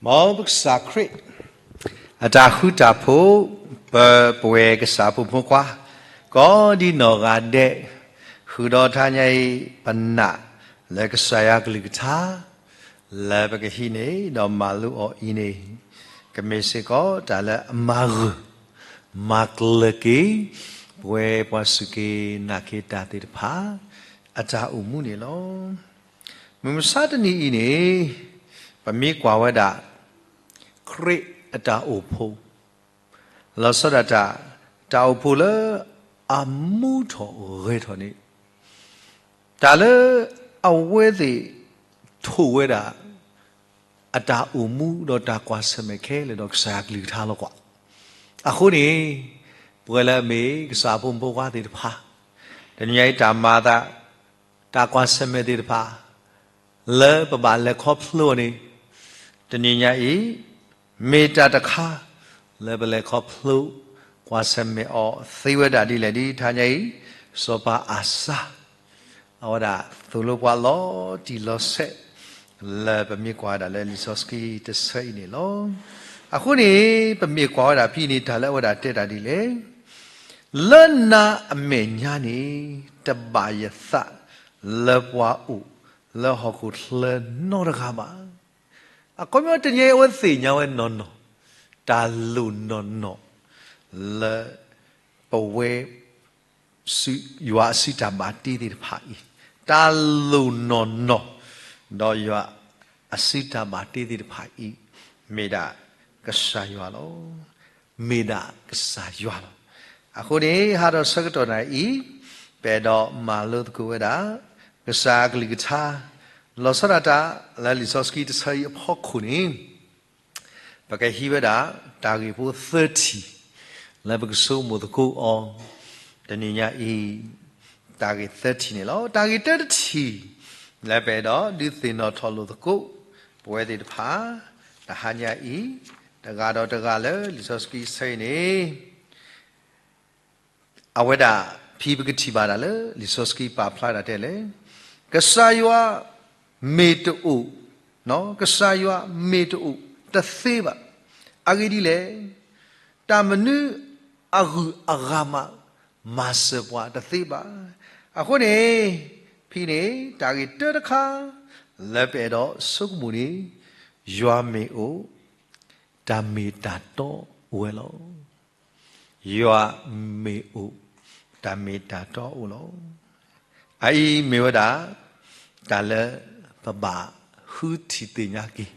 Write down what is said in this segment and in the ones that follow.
မ်ပကစၢ်ခရံာ် အတၢ်ဃူတၢ်ဖိး, ပပဝဲကစၢ်ဖိမုၣ်ဖိခွါ, ကိးဒံနီၢ်ဂၤဒဲး, ဃုာ်ဒီးတဟါညါအံၤ ပနာ်လၢကစၢ်ယွၤကလုၢ်ကထါ လၢပကဟံးန့ၢ်ဒီးမၤလိအီၤအံၤန့ၣ်, ကမ့ၢ်စ့ၢ်ကီးတၢ်လၢအမၤဂၢၢ် မၤကျၢၤက့ၤ ပဝဲပှၤစူၢ်က့ၤနာ်က့ၤတၢ်သ့ၣ်တဖၣ် အတၢ်အိၣ်မူန့ၣ်လီၤ. မုၢ်မဆါတနံၤအံၤန့ၣ် ပမ့ၢ်ကွၢ်ဝဲဒၣ် ခရံာ်အတၢ်အိၣ်ဖှိၣ် လီၤဆီဒၣ်တၢ် တၢ်အိၣ်ဖှိၣ်လၢအမူထီၣ်ဂဲၤထီၣ်န့ၣ်, တၢ်လၢအဝဲသ့ၣ်ထိၣ်ဝဲဒၣ် အတၢ်အိၣ်မူဒီးတၢ်ကွၢ်ဆၢၣ်မဲာ်ခဲလၢာ်ဒီးကစၢ်ယွၤကလုၢ်ကထါလီၤကွၢ်. အဃိန့ၣ် ပဝဲလၢအမ့ၢ်ကစၢ်ဖိမုၣ်ဖိခွါသ့ၣ်တဖၣ် တနံၤညါအံၤတၢ်မၤအသး တၢ်ကွၢ်ဆၢၣ်မဲာ်သ့ၣ်တဖၣ် လၢပဘၣ်လဲၤခီဖျိအီၤန့ၣ်, တနံၤညါအံၤ မ့ၢ်တၢ်တခါ လၢပလဲၤခီဖျိ ကွၢ်ဆၢၣ်မဲာ်အီၤသ့ဝဲဒၣ်ဒ်လဲၣ် ဒ်တဟါညါအံၤ စီၤပၤအၤစါ အဝဲဒၣ်သိၣ်လိပှၤလီၤတံၢ်လီၤဆဲး လၢပမ့ၢ်ကွၢ်ဝဲဒၣ်လၢလံာ်စီဆှံတဆၢအံၤန့ၣ်လီၤ. အဃိန့ၣ် ပမ့ၢ်ကွၢ်ဝဲဒၣ်ဖဲအံၤန့ၣ် တၢ်လၢအဝဲဒၣ်တဲတၢ်ဒ်လဲၣ်, လၢနၤအမဲာ်ညါန့ၣ် တဘၣ်ယသးလၢပှၤအိၣ်လၢဟီၣ်ခိၣ်ချၢနီတဂၤဘၣ်. အခီပညီတနံၤအံၤ အဝဲသ့ၣ်ညါဝဲနီၢ်နီၢ် တၢ်လိၣ်နီၢ်နီၢ် လၢပဝဲ ယွၤအစုတၢ်ဘၣ်တ့သ့ၣ်တဖၣ်အံၤ, တၢ်လိၣ်နီၢ်နီၢ် ဒီးယွၤအစုတၢ်ဘၣ်တ့သ့ၣ်တဖၣ်အံၤ မ့ၢ်ဒၣ်ကစၢ်ယွၤလီၤ. မ့ၢ်ဒၣ်ကစၢ်ယွၤလီၤ. အဃိန့ၣ် ဟါဒီးဆၢကတီၢ်နၤအံၤ ပအဲၣ်ဒိးမၤလိသကိးဝဲဒၣ် ကစၢ်အကလုၢ်ကထါ လီၤဆီဒၣ်တၢ် လၢလံာ်စီဆှံတဆၢအံၤအဖီခိၣ်န့ၣ် ပကဟံးဝဲဒၣ် တၢ်ဂ့ၢ်ဖိသၢထံၣ် လၢပကဆိကမိၣ်သကိးအီၤ တနံၤညါအံၤ တၢ်ဂ့ၢ်သၢထံၣ်န့ၣ်လီၤ. တၢ်ဂ့ၢ်တၢတထံၣ် လၢပအဲၣ်ဒိးဒုးသ့ၣ်နီၣ်ထီၣ်လိာ်သကိး ပဝဲသ့ၣ်တဖၣ် တဟါညါအံၤ တဂၤဒီးတဂၤလၢလံာ်စီဆှံအဆၢအံၤန့ၣ် အဝဲဒၣ် ဖဲပကထံၣ်ဘၣ်ဒၣ်လၢ လံာ်စီဆှံပာ်ဖျါဒၣ်တဲလဲၣ်, ကစၢ်ယွၤမ့ၢ်တအိၣ်, ကစၢ်ယွၤမ့ၢ်တအိၣ်တသ့ဘၣ်. အဂ့ၢ်ဒ်လဲၣ်, တၢ်မနုၤအဂုၤအဂၤမး မၤစၢၤပှၤတသ့ဘၣ်. အဃိန့ၣ် ဖဲန့ၣ် တၢ်ဂ့ၢ်တၢတခါ လၢပအဲၣ်ဒိးဆိကမိၣ်န့ၣ် ယွၤမ့ၢ်အိၣ် တၢ်မ့ၢ်တၢ်တီအိၣ်ဝဲလီၤ. ယွၤမ့ၢ်အိၣ် တၢ်မ့ၢ်တၢ်တီအိၣ်လီၤ. အအံၤမ့ၢ်ဝဲဒၣ် တၢ်လၢပဘၣ်ဃုထံၣ်သ့ၣ်ညါက့ၤ,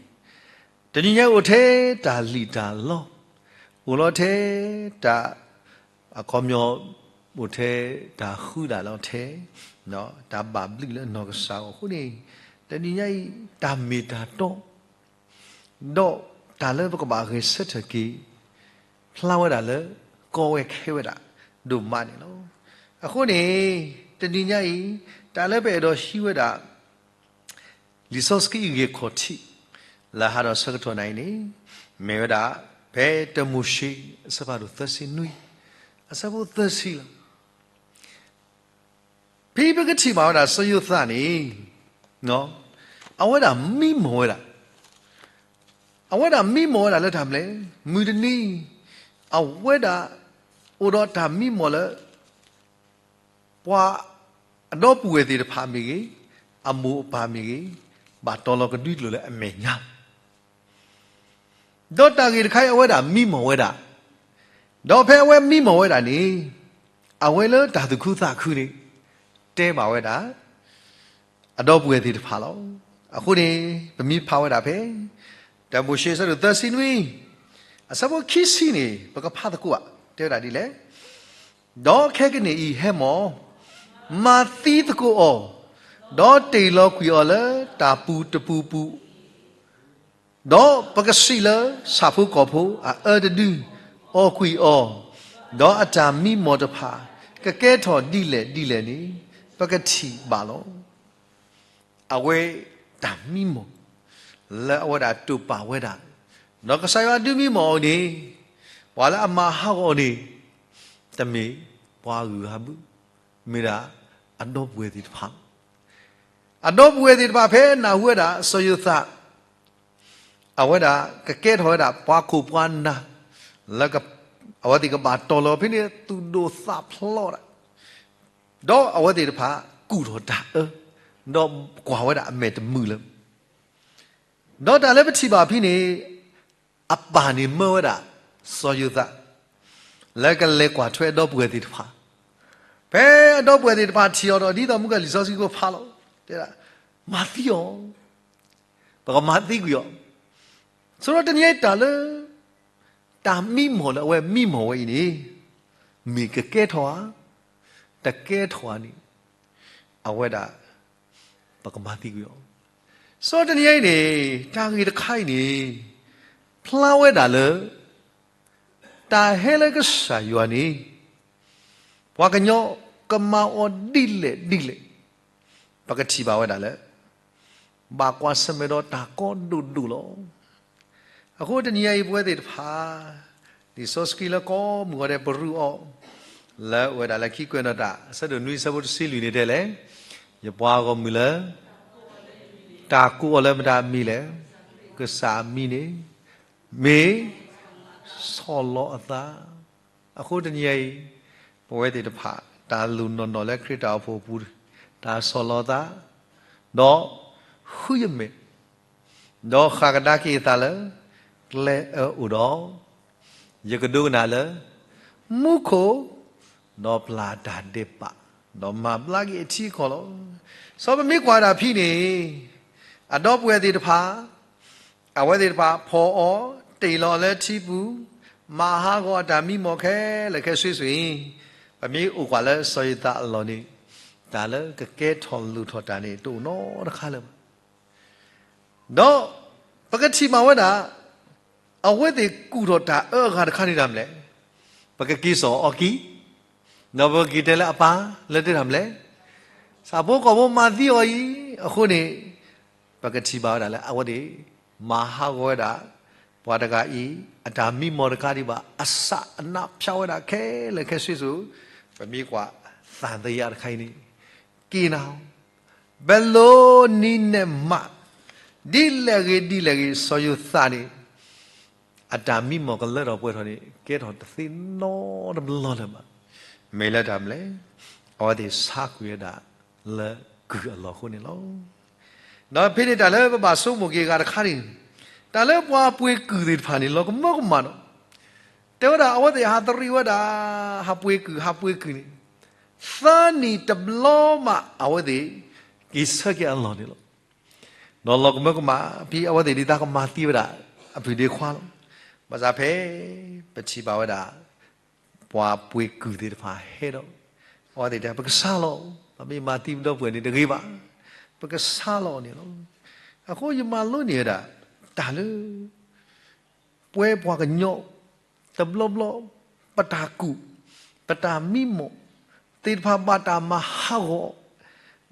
တနံၤညါအိၣ်ထဲတၢ်လံၣ်တၢ်လီ, အိၣ်လီၤထဲတၢ် အခီပညီ အိၣ်ထဲတၢ်ဃုဒၣ်လီၤထဲ တၢ်ဘၣ်ဘျုးလၢအနီၢ်ကစၢ်အဂီၢ်အဃိန့ၣ်, တနံၤညါအံၤ တၢ်မ့ၢ်တၢ်တီ ဒီးတၢ်လၢပကဘၣ်ဂဲၤဆၢထၢၣ်က့ၤ ဖျါဝဲဒၣ်လၢ ကီဝဲခဲဝဲဒၣ် ဒိၣ်မးန့ၣ်လီၤ. အဃိန့ၣ် တနံၤညါအံၤ တၢ်လၢပအဲၣ်ဒိးဟံးဝဲဒၣ် လံာ်စီဆှံအဂ့ၢ်ခီၣ်ထံး လၢဟါဒီးဆၢကတီၢ်နၤအံၤန့ၣ် မ့ၢ်ဝဲဒၣ် ဖဲတၢမိၤၡ့ အဆၢဖးဒိၣ်သၢဆံနွံ အဆၢဖိသၢဆံလီၤ. ဖဲပကထံၣ်ဘၣ်ဝဲဒၣ်စီၤယိၤသးန့ၣ် အဝဲဒၣ်မံမီၢ်ဝဲဒၣ်, အဝဲဒၣ်မံမီၢ်ဝဲဒၣ်လၢတၢ်မနုၤလဲၣ်, မုၢ်တနံၤ အဝဲဒၣ် အိၣ်ဒီးတၢ်မံမီၢ်လၢ ပှၤအဒီပုၢ်ဝဲၢ်သ့ၣ်တဖၣ်မ့ၢ်ဂ့ၤ, အမိၢ်အပၢ်မ့ၢ်ဂ့ၤ, ဘၣ်တီၤလီၤကဒွံကျိာ်လၢအမဲာ်ညါ ဒီးတၢ်ဂ့ၢ်တခါအံၤ အဝဲဒၣ်မံမီၢ်ဝဲဒၣ်, ဒီးဖဲအဝဲမံမီၢ်ဝဲဒၣ်န့ၣ် အဝဲလၢတၢ်သူၣ်ခုသးခုန့ၣ် တဲဘၣ်ဝဲဒၣ် အဒီပုၢ်ဝဲၢ်သ့ၣ်တဖၣ်လီၤ. အဃိန့ၣ် ပမ့ၢ်ဖးဝဲဒၣ်ဖဲ တၢမိၤၡ့အဆၢဒိၣ်သၢဆံနွံ အဆၢဖိခံဆံန့ၣ် ပကဖးသကိးဧါ, တဲဝဲဒၣ်ဒ်လဲၣ်, ဒီးခဲကနံၣ်အံၤဟဲမီၢ်, မၤသံသကိးအီၤ, ဒီးတ့ၢ်လီၤကွံာ်အီၤလၢတၢ်ပူၤတပူၤပူၤ ဒီးပကစံးလၢဆၣ်ဖိကီၢ်ဖိအအၢတဒု အီၣ်ကွံာ်အီၤ, ဒီးအတၢ်မံမီၢ်တဖၣ် ကကဲထီၣ်ဒ်လဲၣ်ဒ်လဲၣ်န့ၣ် ပကထံၣ်ဘၣ်လီၤ. အဝဲတၢ်မံမီၢ် လၢအဝဲဒၣ်တိာ်ပာ်ဝဲဒၣ်, ဒီးကစၢ်ယွၤဒုးမံမီၢ်အီၤန့ၣ် ပှၤလၢအမၤဟးဂီၤအီၤန့ၣ် တမ့ၢ်ပှၤဂုၤဂၤဘၣ်, မ့ၢ်ဒၣ်အဒီပုၢ်ဝဲၢ်သ့ၣ်တဖၣ်လီၤ. အဒီပုၢ်ဝဲၢ်သ့ၣ်တဖၣ်ဖဲနၢ်ဟူဝဲဒၣ်စီၤယိၤသး အဝဲဒၣ်ကကဲထီၣ်ဝဲဒၣ်ပှၤခိၣ်ပှၤနၢ် လၢ အဝဲသ့ၣ်ကဘၣ်တီၢ်လီၤဖဲန့ၣ် သူၣ်ဒိၣ်သးဖျိးဒၣ်, ဒီးအဝဲသ့ၣ်တဖၣ်ကူၣ်ထီၣ်တၢ်အၢ, ဒီးကွၢ်ဝဲဒၣ်အမဲာ်တမုာ်လၢၤ ဒီးတၢ်လၢပထံၣ်ဘၣ်ဖဲန့ၣ် အပၢ်န့ၣ်မၢဝဲဒၣ် စီၤယိၤသး လၢကလဲၤကွၢ်ထွဲအဒီပုၢ်ဝဲၢ်သ့ၣ်တဖၣ်, ဖဲအဒီပုၢ်ဝဲၢ်သ့ၣ်တဖၣ်ထံၣ်အီၤဒီး ဒ်သိးမုၢ်ကလံာ်စီဆှံဖိဖးလီၤ, တဲဒၣ်, မၤသံအီၤ, ပကမၤသံကွံာ်အီၤ, ဆိဒီးတနံၤအံၤတၢ်လၢ တၢ်မံမီၢ်လၢအဝဲမံမီၢ်ဝဲအံၤန့ၣ် မ့ၢ်ကကဲထီၣ်ဧါ, တကဲထီၣ်ဧါန့ၣ် အဝဲဒၣ် ပကမၤသံကွံာ်အီၤ, ဆိဒီးတနံၤအံၤန့ၣ် တၢ်ဂ့ၢ်တခါအံၤန့ၣ် ဖျါဝဲဒၣ်လၢ တၢ်ဟဲလၢကစၢ်ယွၤန့ၣ် ပှၤကညီကမၤအီၤဒ်လဲၣ်ဒ်လဲၣ်, ပကထံၣ်ဘၣ်ဝဲဒၣ်လၢ ဘၣ်ကွၢ်ဆၢၣ်မဲာ်ဒီးတၢ်ကီဒိၣ်ဒိၣ်လီၤ. အဃိတနံၤအံၤပဝဲသ့ၣ်တဖၣ် လံာ်စီဆှံလၢကီမုၢ်ဂီၤဒဲးပရူးအီၤ လၢအိၣ်ဝဲဒၣ်လၢခံကွဲးနီၣ်တၢ် အဆၢဒိၣ်နွံအဆၢဖိတဆံလွံၢ်န့ၣ်တဲလဲၣ်, ယပှၤဂီၢ်မုၢ်လၢ တၢ်ကိးအီၤလၢမတၤအမံၤလဲၣ်, ကစၢ်အမံၤန့ၣ် မ့ၢ် ဆီၣ်လီၤအသး. အဃိတနံၤအံၤ ပဝဲသ့ၣ်တဖၣ် တၢ်လူၤနီၢ်နီၢ်လၢခရံာ်တၢ်အိၣ်ဖှိၣ်အပူၤ တၢ်ဆီၣ်လီၤသး ဒီး ဃုယမဲာ် ဒီးဃၣ်ကဒါက့ၤအသးလၢ ကျဲအၢအိၣ်ဒီး ယကဒိကနၣ်လၢ မူခိၣ် ဒီးပျၢ်တၢ်ဒဲးဘး ဒီးမၤဘျါက့ၤအထံအကီၢ်လီၤ. စီၤပမ့ၢ်ကွၢ်ဝဲဒၣ်ဖဲန့ၣ် အဒီပုၢ်ဝဲၢ်သ့ၣ်တဖၣ် အဝဲသ့ၣ်တဖၣ်ဖီၣ်အီၤ တ့ၢ်လီၤအီၤလၢထံပူၤ မၤဟးဂီၤအတၢ်မံမီၢ်ခဲလၢာ်ခဲဆ့ဆိအံၤ, ပမ့ၢ်အိၣ်ကွၢ်လၢစီၤယိၤသးအလီၢ်န့ၣ် တၢ်လၢကကဲထီၣ်လိၣ်ထီၣ်တၢ်န့ၣ် တအိၣ်နီတခါလၢၤဘၣ်. ဒီးပကထံၣ်ဘၣ်ဝဲဒၣ် အဝဲသ့ၣ်ကူၣ်ထီၣ်တၢ်အၢအဂၤတခါန့ၣ်တၢ်မနုၤလဲၣ်, ပကက့ၤစိာ်အီၤအီကံ, ဒီးပကက့ၤတဲလၢအပၢ်လၢတဲတၢ်မနုၤလဲၣ်, ဆၣ်ဖိကီၢ်ဖိမၤသံအီၤအံၤ, အဃိန့ၣ် ပကထံၣ်ဘၣ်ဝဲဒၣ်လၢအဝဲသ့ၣ် မၤဟးဂီၤဝဲဒၣ် ပှၤတဂၤအံၤ အတၢ်မံမီၢ်တခါဒံးဘၣ် အစၢ်အနးဖျါဝဲဒၣ်ခဲလၢာ်ခဲဆ့ဆိ, ပမ့ၢ်ကွၢ်သံသယတခါအံၤန့ၣ် က့ၤနၤ ဘဲလိနံနဲၣ်မး, ဒ်လဲၣ်ဂ့ၤဒ်လဲၣ်ဂ့ၤ စီၤယိၤသးန့ၣ် အတၢ်မံမီၢ်ကလၢထီၣ်ပှဲၤထီၣ်န့ၣ် ကဲထီၣ်တသ့နီတဘျီလၢၤဘၣ်. မ့ၢ်လၢတၢ်မနုၤလဲၣ်, အဝဲသ့ၣ်ဆါကွံာ်ဝဲဒၣ်လၢကုၢ်အလီၢ်အဃိန့ၣ်လီၤ. ဒီးဖဲန့ၣ်တၢ်လၢပဘၣ်ဆိကမိၣ်က့ၤအဂၤတခါန့ၣ်, တၢ်လၢပှၤပှ့ၤကုၢ်သ့ၣ်တဖၣ်န့ၣ် လီၤကမၢကမၣ်ဒီး တဲဝဲဒၣ်အဝဲသ့ၣ်ဟးသရံးဝဲဒၣ် ဟးပှ့ၤကုၢ် ဟးပှ့ၤကုၢ်န့ၣ် သၢနံၣ်တဘျီမး အဝဲသ့ၣ်က့ၤဆၢက့ၤအလီၢ်န့ၣ်လီၤ. ဒီးလီၤကမၢကမၣ် ဖဲအဝဲသ့ၣ်ဒ်သိးကမၤသံဝဲဒၣ် အပုၢ်ဒ့ခွါလီၤ. ဘၣ်ဆၣ်ဖဲ ပထံၣ်ဘၣ်ဝဲဒၣ် ပှၤပှ့ၤကုၢ်သ့ၣ်တဖၣ်ဟဲဒီး အဝဲသ့ၣ်တဲ ပကဆါလီၤ, ပမ့ၢ်မၤသံပဒီပုၢ်ဝဲၢ်န့ၣ်တဂ့ၤဘၣ်, ပကဆါလီၤန့ၣ်လီၤ. အဃိယမၤလိန့ၢ်ဝဲဒၣ် တၢ်လၢ ပဝဲပှၤကညီ တဘျီဘျီ ပတၢ်ကူၣ် ပတၢ်မံမီၢ်သ့ၣ်တဖၣ် ဘၣ်တၢ်မၤဟးဂီၤအီၤ,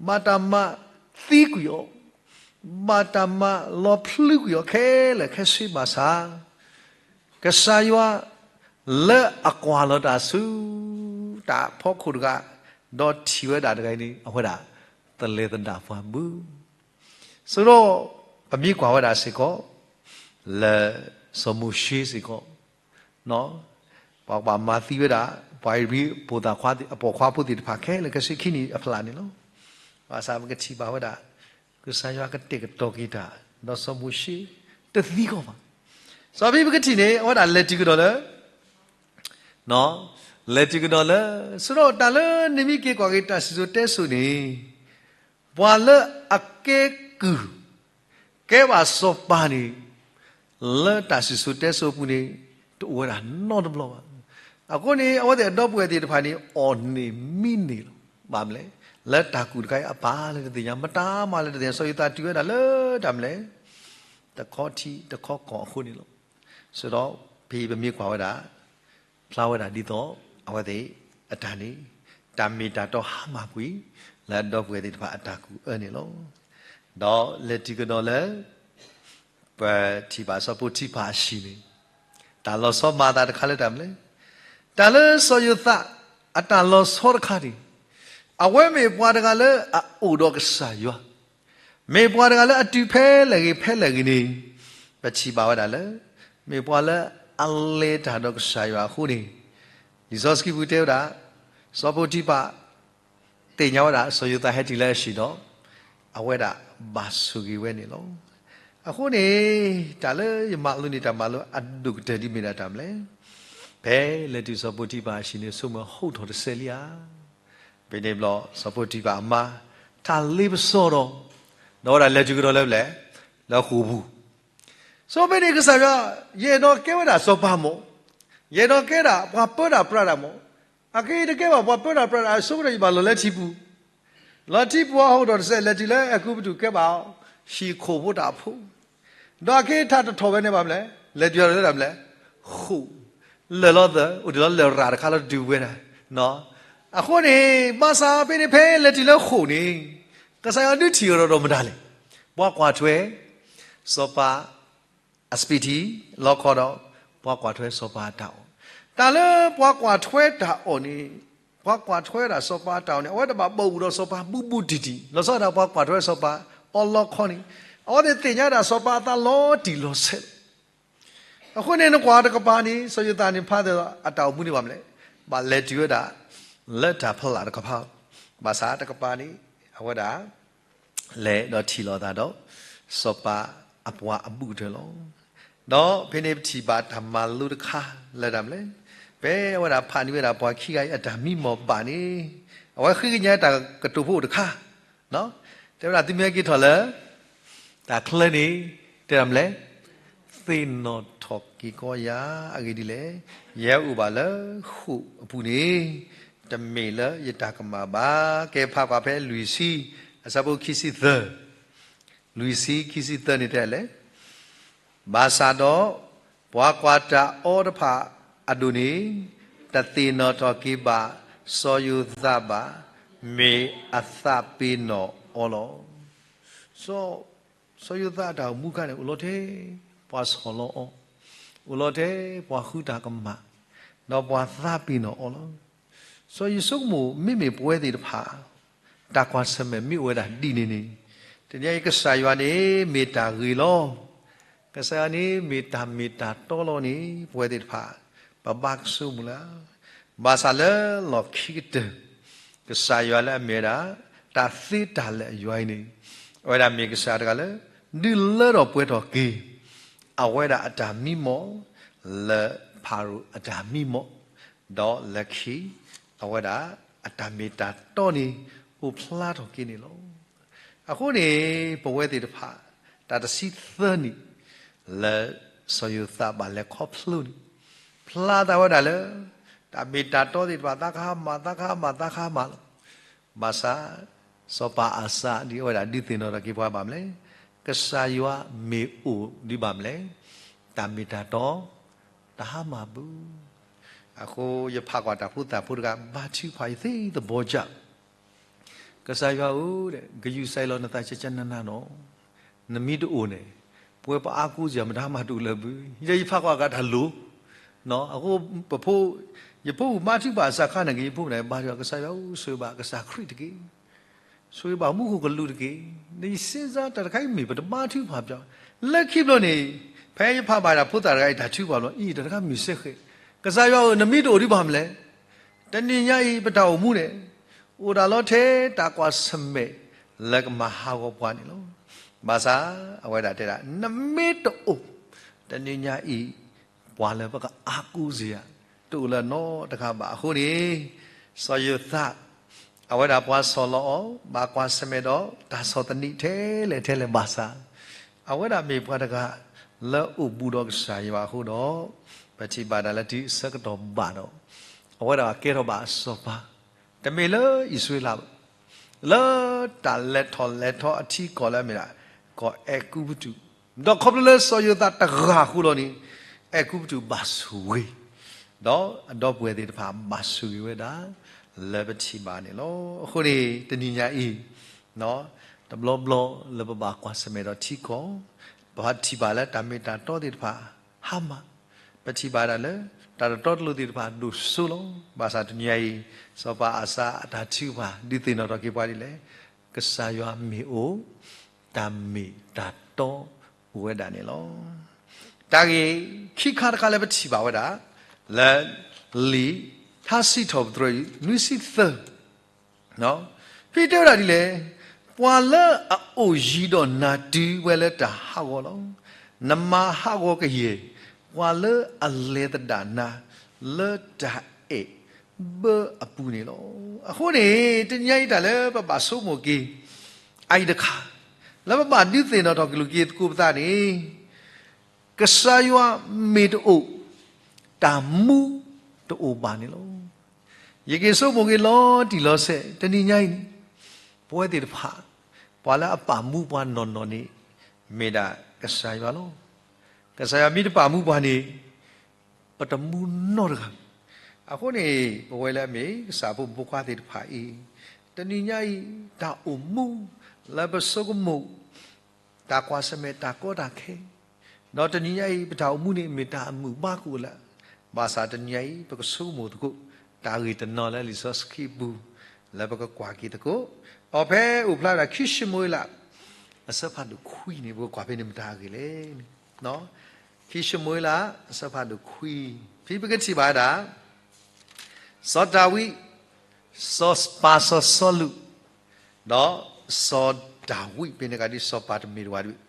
ဘၣ်တၢ်မၤသံကွံာ်အီၤ, ဘၣ်တၢ်မၤလီၤဖျုးကွံာ်အီၤခဲလၢာ်ခဲဆ့ဘၣ်ဆၣ်, ကစၢ်ယွၤ လၢအကွၢ်လီၤတၢ်ဆူ တၢ်ဖီခိၣ်တဂၤ ဒီးထံၣ်ဝဲဒၣ်တဂၤအံၤန့ၣ် အဝဲဒၣ် သလဲၤသဒၣ်ပှၤဘၣ်. ဆိဒီး ပမ့ၢ်ကွၢ်ဝဲဒၣ်စ့ၢ်ကီး လၢ စီၤမိၤၡ့စ့ၢ်ကီး ပှၤကဘၣ်မၤသံဝဲဒၣ် ပှၤဧ့ၤဘြံၤအပိာ်ခွါဖိသ့ၣ်တဖၣ်ခဲလၢာ်ခဲဆ့ခံနံၣ်အဖျၢၣ်န့ၣ်လီၤ. ဘၣ်ဆၣ်ပကထံၣ်ဘၣ်ဝဲဒၣ် ကစၢ်ယွၤကတဲာ်ကတီၤက့ၤတၢ် ဒီးစီၤမိၤၡ့ တသံကီးဘၣ်. စီၤပံပကထံၣ်န့ၣ် အဝဲဒၣ်လဲၤတုၤကဒီးလၢ လဲၤတုၤကဒီးလၢ ဆိဒီးတၢ်လၢနမ့ၢ်က့ၤကွၢ်က့ၤတၢ်စံၣ်စိၤတဲစိၤန့ၣ် ပှၤလၢအကဲကုၢ် ကဲဘၣ်စီၤပၤန့ၣ် လၢတၢ်စံၣ်စိၤတဲစိၤအပူၤန့ၣ် တအိၣ်ဝဲဒၣ်နီတဘျီဘၣ်. အဃိန့ၣ် အဝဲသ့ၣ်အဒီပုၢ်ဝဲၢ်သ့ၣ်တဖၣ်န့ၣ် အီၣ်န့ၢ်မံန့ၢ်လီၤ. ဘၣ်မနုၤလဲၣ်, လၢတၢ်ကူၣ်တခါအံၤအပၢ်လၢတသ့ၣ်ညါ မတၤမၤလၢတသ့ၣ်ညါ စီၤယိၤသးတုၤဝဲဒၣ်လၢတၢ်မနုၤလဲၣ်, တခီထံတခီကီၢ်အဃိန့ၣ်လီၤ. ဆိဒီး ဖဲပမ့ၢ်ကွၢ်ဝဲဒၣ် ဖျါဝဲဒၣ်ဒ်သိး အဝဲသ့ၣ်အတၢ်န့ၣ် တၢ်မ့ၢ်တၢ်တီဟါမၢ်ကွံာ် လၢအဒီပုၢ်ဝဲၢ်သ့ၣ်တဖၣ်အတၢ်ကူၣ်အၢန့ၣ်လီၤ. ဒီးလဲၤတုၤကဒီးလၢ ပထံၣ်ဘၣ်စီၤပိၤတံဖၤအဟံၣ်န့ၣ် တၢ်လီၤဆီမၤအသးတခါလၢတၢ်မနုၤလဲၣ်, တၢ်လၢစီၤယိၤသးအတၢ်လီၤဆီတခါန့ၣ် အဝဲမ့ၢ်ပှၤတဂၤလၢအအိၣ်ဒီးကစၢ်ယွၤ မ့ၢ်ပှၤတဂၤလၢအတုၤဖဲလဲၣ်ဂ့ၤဖဲလဲၣ်ဂ့ၤန့ၣ် ပထံၣ်ဘၣ်ဝဲဒၣ်လၢ မ့ၢ်ပှၤလၢအလဲၤတၢ်ဒီးကစၢ်ယွၤအဃိန့ၣ်, လံာ်စီဆှံပူၤတဲဝဲဒၣ်, စီၤပိၤတံဖၤ သ့ၣ်ညါဝဲဒၣ် စီၤယိၤသးဟဲတုၤလၢအဟံၣ်ဒီး အဝဲဒၣ်ဘၣ်ဆိၣ်ဂ့ၤဝဲန့ၣ်လီၤ. အဃိန့ၣ် တၢ်လၢယမၤလိန့ၢ်တၢ်မၤလိအဒိၣ်ကတၢၢ်ဒ်မ့ၢ်ဒၣ်တၢ်မနုၤလဲၣ်. ဖဲလဲၤတုၤစီၤပိၤတံဖၤအဟံၣ်န့ၣ် ဆိကမိၣ်ဟိထီၣ်တစဲးလံဧါ. ဖဲန့ၣ်ဘျီ စီၤပိၤတံဖၤအမါ ထးလ့ပစီဒီး ဒီးဝဲဒၣ်လဲၤတုၤကဒီးလၢပျဲၢ် လၢဃိာ်ပူၤ စီၤပိၤတံဖၤန့ၣ် ကစၢ်ယွၤ, ယအဲၣ်ဒိးကဲဝဲဒၣ်စီၤပၤမး, ယအဲၣ်ဒိးကဲဒၣ်ပှၤပၢတၢ်ပြးတၢ်မး, အခဲအံၤတကဲဘၣ်ပှၤပၢတၢ်ပြးတၢ် အဆိကတၢၢ်ယဘၣ်လီၤလၢထံပူၤ, လီၤထံပူၤအဟိထီၣ်တစဲး လဲၤတုၤလၢအဲၤကူပတူးကဲဘၣ်အီၤ, ဟံၣ်ခိၣ်ဖိတၢ်ဖိ, ဒီးအခဲအံၤထးတထီၣ်ဝဲန့ၣ်ဘၣ်မနုၤလဲၣ်, လဲၤတုၤလၢတၢ်မနုၤလဲၣ်, ဃိာ်, လၢာ်လီၤသၢ, အိၣ်ဒံးလီၤလၢာ်ရၤတခါလီၤတတုၤဝဲဒၣ်, အဃိန့ၣ် ဘၣ်ဆၣ်ဖဲန့ၣ်ဖဲလဲၤတုၤလၢဃိာ်န့ၣ် ကစၢ်ယွၤဒုးထံၣ်အီၤဒီးမတၤလဲၣ်, ပှၤကွၢ်ထွဲ စီၤပၤ အစပံးထံ လီခီဒီး ပှၤကွၢ်ထွဲစီၤပၤအတၢ်အီၣ်, တၢ်လၢပှၤကွၢ်ထွဲတၢ်အီၣ်န့ၣ်, ပှၤကွၢ်ထွဲဒၣ်စီၤပၤအတၢ်အီၣ်န့ၣ် အဝဲတဘၣ်ဘၣ်အိၣ်ဒီးစီၤပၤဘူးဘူးတံၢ်တံၢ်, လီၤဆီဒၣ်တၢ်ပှၤကွၢ်ထွဲစီၤပၤအီၣ်လီခီန့ၣ်, အဝဲသ့ၣ်သ့ၣ်ညါဒၣ်စီၤပၤအသးလီၤတံၢ်လီၤဆဲးလီၤ. အဃိန့ၣ် နကွၢ်တကပၤန့ၣ် စီၤယိၤသးန့ၣ် ဖးသ့ဒီးအတၢ်အိၣ်မူန့ၣ်ဘၣ်မနုၤလဲၣ်, ဘၣ်လဲၤတုၤဝဲဒၣ် လၢတၢ်ဖီလာ်တကပၤ, ဘၣ်ဆၣ်တကပၤန့ၣ် အဝဲဒၣ် လဲၤဒီးထံၣ်လိာ်သးဒီး စီၤပၤအဘူးကတၢၢ်လီၤ. ဒီးဖဲန့ၣ်ပထံၣ်ဘၣ်တၢ်မၤလိတခါလၢတၢ်မနုၤလဲၣ်, ဖဲအဝဲဒၣ်ဖးန့ၢ်ဝဲဒၣ်ပှၤခံဂၤအံၤအတၢ်မံမီၢ်ဘၣ်န့ၣ်, အဝဲဃ့ကညးတၢ်ကတိၤဖိတခါ, တဲဝဲဒၣ်သုမ့ၢ်ဟဲက့ၤထီၣ်လၢ တၢ်ချၢန့ၣ် တဲဒၣ်မနုၤလဲၣ်, သ့ၣ်နီၣ်ထီၣ်က့ၤကီယၤအဂ့ၢ်ဒ်လဲၣ်, ယဟဲအိၣ်ဘၣ်လၢဃိာ်အပူၤန့ၣ် တမ့ၢ်လၢယတၢ်ကမၣ်ဘၣ်. ကဲဖးကွၢ်ဖဲလွံၢ်ဆံ အဆၢဖိခံဆံသၢ, လွံၢ်ဆံခံဆံသၢန့ၣ်တဲလဲၣ်, ဘၣ်ဆၣ်ဒီး ပှၤကွၢ်တၢ်အီတဖၣ်အဒိၣ်န့ၣ် တသ့ၣ်နီၣ်ထီၣ်က့ၤဘၣ်စီၤယိၤသးဘၣ်, မ့ၢ်အသးပ့ၤနီၣ်အီၤလီၤ. စီၤ စီၤယိၤသးအတၢ်အိၣ်မူအခါန့ၣ် အိၣ်လီၤထဲပှၤဆီၣ်လီၤအီၤ, အိၣ်လီၤထဲပှၤဃုတၢ်ကမၣ်, ဒီးပှၤသးပ့ၤနီၣ်အီၤလီၤ. စီၤယိၤဆိကမိၣ် မ့မ့ၢ်ပဝဲသ့ၣ်တဖၣ် တၢ်ကွၢ်ဆၢၣ်မဲာ်မ့ၢ်အိၣ်ဝဲဒၣ်ဒ်န့ၣ်န့ၣ်, တနံၤအံၤကစၢ်ယွၤန့ၣ်မ့ၢ်တၢ်ဂ့ၤလီၤ. ကစၢ်ယွၤန့ၣ်မ့ၢ်တၢ်မ့ၢ်တၢ်တီလီၤန့ၣ် ပဝဲသ့ၣ်တဖၣ် ပဘၣ်ကဆိကမိၣ်လၢ ဘၣ်ဆၣ်လၢလီၢ်ခံကတၢၢ် ကစၢ်ယွၤလၢအမ့ၢ်ဝဲဒၣ် တၢ်သ့တၢ်လၢာ်အယွၤအံၤန့ၣ်, အဝဲဒၣ်မ့ၢ်ကစၢ်တဂၤလၢ ဒုးလၢထီၣ်ပှဲၤထီၣ်က့ၤ အဝဲဒၣ်အတၢ်မံမီၢ် လၢဖၤရိၤအတၢ်မံမီၢ်, ဒီးလၢခံ အဝဲဒၣ်အတၢ်မ့ၢ်တၢ်တီန့ၣ် အိၣ်ဖျါထီၣ်က့ၤန့ၣ်လီၤ. အဃိန့ၣ် ပဝဲသ့ၣ်တဖၣ် တၢ်တဆံသၢနံၣ် လၢစီၤယိၤသးဘၣ်လဲၤခီဖျိန့ၣ် ဖျါသးဝဲဒၣ်လၢ တၢ်မ့ၢ်တၢ်တီသ့ၣ်တဖၣ် သးကဟါမၢ် သးကဟါမၢ် သးကဟါမၢ်လီၤ. ဘၣ်ဆၣ် စီၤပၤအၤစၤဒ်အဝဲဒၣ်ဒုးသ့ၣ်နီၣ်ထီၣ်က့ၤပှၤဘၣ်မနုၤလဲၣ်, ကစၢ်ယွၤမ့ၢ်အိၣ်ဒ်ဘၣ်မနုၤလဲၣ်, တၢ်မ့ၢ်တၢ်တီ တဟါမၢ်ဘၣ်. အဃိယဖးကွၢ်တၢ်ဖိသၣ်ဖိတဂၤ ဘါထုကဖၣ် ယသ့သဘီကၢ် ကစၢ်ယွၤဧၢ, ကယူၤစဲးလီၤနသးကကနးနးနီၤ, နမ့ၢ်တအိၣ်န့ၣ် ပဝဲပအါကိးစ့ၢ်မတၤမးတအိၣ်လၢၤဘၣ်. ယဲယဖးကွၢ်ကးတၢ်လိၤ, အဃိ ပဖိ ယဖိမါထုကဖၣ်အစၢခါန့ၣ် ကယဖိန့ၣ် ဘါထုကဖၣ် ကစၢ်ယွၤဧၢ ဆိၣ်ဂ့ၤဘၣ်ကစၢ်ခရံာ်တက့ၢ်. ဆိၣ်ဂ့ၤဘၣ်မူခိၣ်ကလူးတက့ၢ်. နစ့စါတၢ်တခါအံၤမ့ၢ်ပတဘါထုကဖၣ်ပျီ, လၢခံဘျီန့ၣ် ဖဲယဖးဘၣ်တၢ်ဖိသၣ်တဂၤအံၤတၢ်ထုကဖၣ်ဘျီ အံၤတၢ်တခါမ့ၢ်စဲဃဲ, ကစၢ်ယွၤဧၢ နမ့ၢ်တအိၣ်ဒံးဘၣ်မနုၤလဲၣ် တနံၤညါအံၤ ပတၢ်အိၣ်မူန့ၣ် အိၣ်ဒၣ်လီၤထဲတၢ်ကွၢ်ဆၢၣ်မဲာ်လၢကမၤဟးဂီၤပှၤန့ၣ်လီၤ. ဘၣ်ဆၣ် အဝဲဒၣ်တဲဒၣ် နမ့ၢ်တအိၣ် တနံၤညါအံၤ ပှၤလၢပကအါကိးစ့ၢ်ဧါ တအိၣ်လၢၤနီတဂၤဘၣ်. အဃိန့ၣ် စီၤယိၤသး အဝဲဒၣ်ပှၤဆီၣ်လီၤအီၤ ဘၣ်ကွၢ်ဆၢၣ်မဲာ်ဒီးတၢ်ဆီၣ်သနံးထဲလဲၣ်ထဲလဲၣ်ဘၣ်ဆၣ် အဝဲဒၣ်မ့ၢ်ပှၤတဂၤလၢအိၣ်ဘူးဒီးကစၢ်ယွၤအဃိဒီး ပထံၣ်ဘၣ်ဒၣ်လၢတုၤအဆၢကတီၢ်ဘၣ်ဒီး အဝဲဒၣ်ကဲထီၣ်ဘၣ်စီၤပၤ တမ့ၢ်လၢအံၣ်စရ့လးဘၣ် လၢတၢ်လဲၤထီၣ်လဲၤထီအထံကီၢ်လၢအမ့ၢ်ဒၣ် ကီၢ်အဲၤကူပတူး, ဒီးခီဖျိလၢစီၤယိၤသးတဂၤအဃိလီၤန့ၣ် အဲၤကူပတူးဘၣ်ဆိၣ်ဂ့ၤ, ဒီးအဒီပုၢ်ဝဲၢ်သ့ၣ်တဖၣ်ဘၣ်ဆိၣ်ဂ့ၤဝဲဒၣ် လၢပထံၣ်ဘၣ်န့ၣ်လီၤ. အဃိန့ၣ် တနံၤညါအံၤ တဘျီဘျီလၢပဘၣ်ကွၢ်ဆၢၣ်မဲာ်ဒီးထံကီၢ်, ပထံၣ်ဘၣ်လၢတၢ်မ့ၢ်တၢ်တီသ့ၣ်တဖၣ် ဟါမၢ်, ပထံၣ်ဘၣ်ဒၣ်လၢ တၢ်တတီတလိၤသ့ၣ်တဖၣ်ဒိၣ်စိလီၤ. ဘၣ်ဆၣ်တနံၤညါအံၤ စီၤပၤအၤစၤအတၢ်ထုကဖၣ် ဒုးသ့ၣ်နီၣ်ထီၣ်က့ၤပှၤဒ်လဲၣ်, ကစၢ်ယွၤမ့ၢ်အိၣ်, တၢ်မ့ၢ်တၢ်တီအိၣ်ဝဲဒၣ်န့ၣ်လီၤ. တၢ်ဂ့ၢ်ခံခါတခါလၢပထံၣ်ဘၣ်ဝဲဒၣ် လၢလံာ်ထါစံးထီၣ်ပတြၢၤအံၤ နွံဆံသၢ ဖဲတဲဝဲဒၣ်ဒ်လဲၣ်, ပှၤလၢအအိၣ်ယံၤဒီးနၤတုၤဝဲလၢတၢ်ဟးဂီၤလီၤ. နမၤဟးဂီၤကယဲၢ် ပှၤလၢအလဲၤသဒၣ်နၤ လၢတၢ်အဲၣ်ဘၢအပူၤန့ၣ်လီၤ. အဃိန့ၣ် တနံၤညါအံၤတၢ်လၢပဘၣ်ဆိကမိၣ်က့ၤ အအံၤတခါ လၢပဘၣ်ဒုးသ့ၣ်နီၣ်ထီၣ်က့ၤလိာ်က့ၤသကိးပသးန့ၣ် ကစၢ်ယွၤမ့ၢ်တအိၣ် တၢ်မူတအိၣ်ဘၣ်န့ၣ်လီၤ. ယက့ၤဆိကမိၣ်က့ၤလီၤတံၢ်လီၤဆဲး တနံၤညါအံၤန့ၣ် ပဝဲသ့ၣ်တဖၣ် ပှၤလၢအပာ်မူပှၤနီၢ်နီၢ်န့ၣ် မ့ၢ်ဒၣ်ကစၢ်ယွၤလီၤ. ကစၢ်ယွၤမ့ၢ်တပာ်မူပှၤန့ၣ် ပတမူနီတဂၤ. အဃိန့ၣ် ပဝဲလၢအမ့ၢ်ကစၢ်ဖိမုၣ်ဖိခွါသ့ၣ်တဖၣ်အံၤ တနံၤညါအံၤ တၢ်အိၣ်မူလၢပဆိကမိၣ် တၢ်ကွၢ်ဆၢၣ်မဲာ်တၢ်ကီတၢ်ခဲ ဒီးတနံၤညါအံၤ ပတၢ်အိၣ်မူန့ၣ် မ့ၢ်တၢ်အမုာ်ဘၣ်ကအိၣ်လၢ ဘၣ်ဆၣ်တနံၤညါအံၤ ပကဆိကမိၣ်သကိး တၢ်ဂ့ၢ်တနီၤလၢလံာ်စီဆှံပူၤ လၢပကကွၢ်က့ၤသကိး ဒီးဖဲအိၣ်ဖျါဒၣ်ခံၡမူၤအ့လး အဆၢဖးဒိၣ်ခွံန့ၣ် ပကကွၢ်ဖဲန့ၣ်မတၤအဂ့ၢ်လဲၣ်န့ၣ် ခံၡမူၤအ့လး အဆၢဖးဒိၣ်ခွံ ဖဲပကထံၣ်ဘၣ်ဝဲဒၣ် စီၤဒၤဝံး, စီၤပၤစီၤစီလူး, ဒီးစီၤဒၤဝံး ဖဲန့ၣ်ကဒ်စီၤပၤတမ့ၢ်တဝၤတဘ့ၣ်,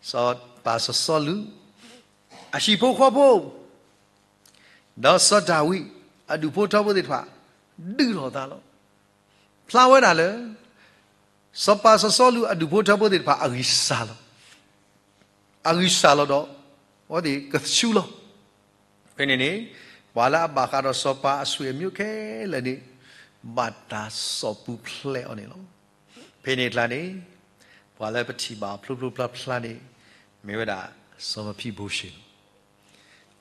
စီၤပၤစီၤစီလူး, အဟံၣ်ဖိဃီဖိ, ဒီးစီၤဒၤဝံး အဒူၣ်ဖိထၢဖိသ့ၣ်တဖၣ် ဒုးထီၣ်သးလီၤ. ဖျါဝဲဒၣ်လၢ စီၤပၤစီၤစီလူးအဒူၣ်ဖိထၢဖိသ့ၣ်တဖၣ် အဂံၢ်စၢ်လီၤ. အဂံၢ်စၢ်လီၤဒီး အဝဲသ့ၣ်ကဆူလီၤ. ဖဲန့ၣ်န့ၣ် ပှၤလၢအဘၣ်ဃးဒီးစီၤပၤအဆွေအမျိုးခဲလၢာ်န့ၣ် ဘၣ်တၢ်စိာ်ပူၤဖျဲးအီၤန့ၣ်လီၤ. ဖဲန့ၣ်အကျါန့ၣ် ပှၤလၢပထံၣ်ဘၣ်ဖျိဖျိဖျါဖျါန့ၣ် မ့ၢ်ဝဲဒၣ်စီၤမဖံဘိရှ့လီၤ.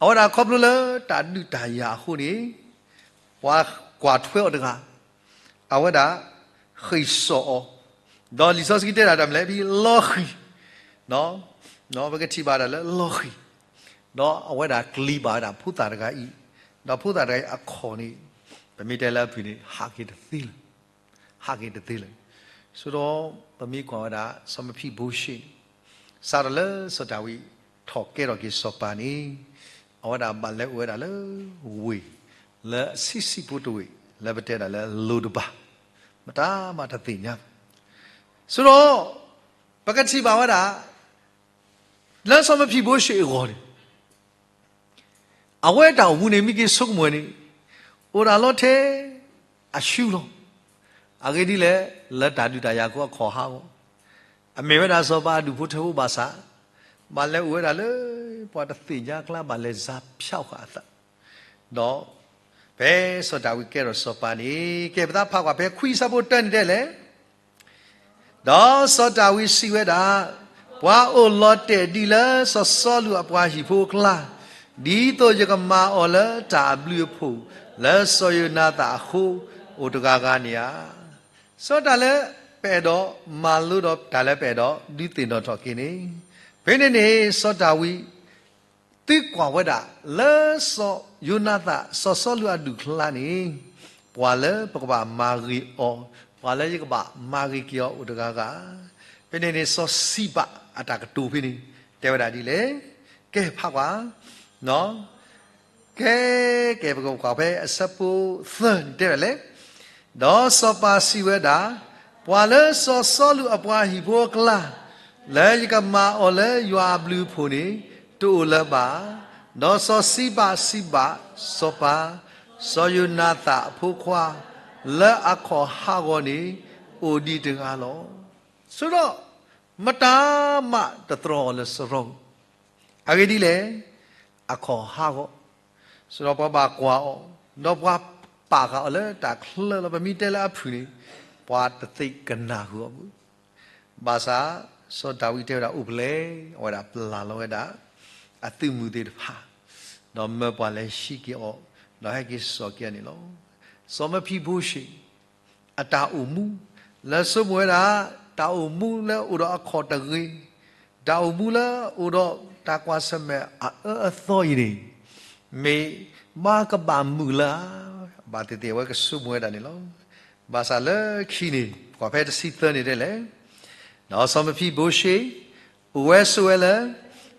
အဝဲဒၣ်ခီဖျိလၢတၢ်ဒုးတၢ်ယၤအဃိန့ၣ် ပှၤကွၢ်ထွဲအီၤတဂၤ အဝဲဒၣ်ဃ့ၢ်စိာ်အီၤ, ဒီးလံာ်စီဆှံတဲဒၣ်တၢ်မနုၤလဲၣ် ဖဲလီၤဃံၤ, ပကထံၣ်ဘၣ်ဒၣ်လၢလီၤဃံၤ, ဒီးအဝဲဒၣ်ကျံၤဘၣ်ဝဲဒၣ်ဖိသၣ်တဂၤအံၤ, ဒီးဖိသၣ်တဂၤအံၤအခီၣ်န့ၣ် ပမ့ၢ်တဲလၢအဖုၣ်န့ၣ် ဟးက့ၤတသ့လၢၤ ဟးက့ၤတသ့လၢၤ. ဆိဒီးပမ့ၢ်ကွၢ်ဝဲဒၣ် စီၤမဖံဘိရှ့ စးထီၣ်လၢစီၤဒၤဝံးထီၣ်ကဲထီၣ်က့ၤစီၤပၤန့ၣ် အဝဲဒၣ်ဘၣ်လဲၤအိၣ်ဝဲဒၣ်လၢဝ့ၢ် လၢအဆံးဆံးဖိတဝ့ၢ် လၢပတဲဒၣ်လၢလိၤတဘၣ်, မတၤမးတသ့ၣ်ညါဘၣ်. ဆိဒီး ပကထံၣ်ဘၣ်ဝဲဒၣ် လၢစီၤမဖံဘိရှ့အဂီၢ်န့ၣ် အဝဲတၢ်အိၣ်မူန့ၣ် မ့ၢ်က့ၤဆိကမိၣ်န့ၣ် အိၣ်ဒၣ်လီၤထဲအဆူလီၤ. အဂ့ၢ်ဒ်လဲၣ်, လၢတၢ်ဒုးတၢ်ယၤအဃိအခီၣ်ဟးဂီၤ, အမ့ၢ်ဝဲဒၣ်စီၤပၤအဒူၣ်ဖိထၢဖိဘၣ်ဆၣ်, ဘၣ်လဲၤအိၣ်ဝဲဒၣ်လၢ ပှၤတသ့ၣ်ညါအကျါ ဘၣ်လဲၤစးဖျီဃာ်အသး, ဒီး ဖဲစီၤဒၤဝံးကဲထီၣ်စီၤပၤန့ၣ် ကဲပသးဖးကွၢ်ဖဲခွံဆၢဖိတၢန့ၣ်တဲလဲၣ် ဒီးစီၤဒၤဝံးစံးဝဲဒၣ်, ပှၤအိၣ်လီၤတဲာ်ဒံးလၢစီၤစီလူးအပှၤဟံၣ်ဖိအကျါ, ဒ်သိးယကမၤအီၤလၢတၢ်အဘျုးအဖှိၣ် လၢစီၤယိၤနၤသၣ်အဃိ အိၣ်တဂၤဂၤန့ၣ်ဧါ. စီၤတၢ်လၢပအဲၣ်ဒိးမၤလိဒီးတၢ်လၢပအဲၣ်ဒိးဒုးသ့ၣ်နီၣ်ထီၣ်က့ၤန့ၣ်, ဖဲန့ၣ်န့ၣ် စီၤဒၤဝံး သုကွၢ်ဝဲဒၣ်လၢစီၤယိၤနၤသၣ် စီၤစီလူးအဒူၣ်အကျါန့ၣ်, ပှၤလၢပကဘၣ်မၤဂ့ၤအီၤ, ပှၤလၢယကဘၣ်မၤဂ့ၤက့ၤအီၤအိၣ်တဂၤဂၤ, ဖဲန့ၣ်န့ၣ် စီၤစံးဘၣ်အတၢ်ကတိၤဖဲန့ၣ် တဲဝဲဒၣ်ဒ်လဲၣ်, ကဲဖးကွၢ် ကဲ ကဲ ပကကွၢ်ဖဲအဆၢဖိသၢန့ၣ်တဲဒၣ်လဲၣ်, ဒီးစီၤပၤစံးဝဲဒၣ်, ပှၤလၢစီၤစီလူးအပှၤဟံၣ်ဖိအကျါ, လၢယကမၤအီၤလၢယွၤအဘျုးအဖှိၣ်န့ၣ် တအိၣ်လၢၤဘၣ်. ဒီးစီၤစံးဘၣ်စံးဘၣ်စီၤပၤ, စီၤယိၤနၤသၣ်အဖိခွါ လၢအခီၣ်ဟးဂီၤန့ၣ် အိၣ်ဒံးတဂၤလီၤ. ဆိဒီး မတၤမးတတြီအီၤလၢစရီ, အဂ့ၢ်ဒ်လဲၣ်, အခီၣ်ဟးဂီၤ, ဆိဒီးပှၤဘၣ်ကွၢ်အီၤ, ဒီးပှၤပာ်ဃာ်အီၤလၢတၢ်ချၢလီၤ. ပမ့ၢ်တဲလၢအဖုၣ်န့ၣ် ပှၤတသ့ကနၣ်ဃုာ်အီၤဘၣ်. ဘၣ်ဆၣ် စီၤဒၤဝံးတဲဝဲဒၣ်အိၣ်ဖျဲၣ်, အဝဲဒၣ်ပျၢ်လီၤဝဲဒၣ် အသုးမုၢ်သ့ၣ်တဖၣ်, ဒီးမၢပှၤလဲၤဟံးက့ၤအီၤ, ဒီးဟဲက့ၤစိာ်က့ၤအီၤန့ၣ်လီၤ. စီၤမဖံဘိရှ့ အတၢ်အိၣ်မူ လၢဆိကမိၣ်ဝဲဒၣ် တၢ်အိၣ်မူလၢအိၣ်ဒီးအခီၣ်တဂ့ၤ, တၢ်အိၣ်မူလၢအိၣ်ဒီးတၢ်ကွၢ်ဆၢၣ်မဲာ်အအၢအသီအံၤန့ၣ် မ့ၢ်ဘၣ်ကဘၣ်မုာ်လၢ ဘၣ်သ့ၣ်သ့ၣ်အဝဲကဆိကမိၣ်ဝဲဒၣ်န့ၣ်လီၤ. ဘၣ်ဆၣ်လၢခံန့ၣ် ကွၢ်ဖဲတဆံသၢန့ၣ်တဲလဲၣ်, ဒီးစီၤမဖံဘိရှ့ အိၣ်ဝဲဆိးဝဲလၢ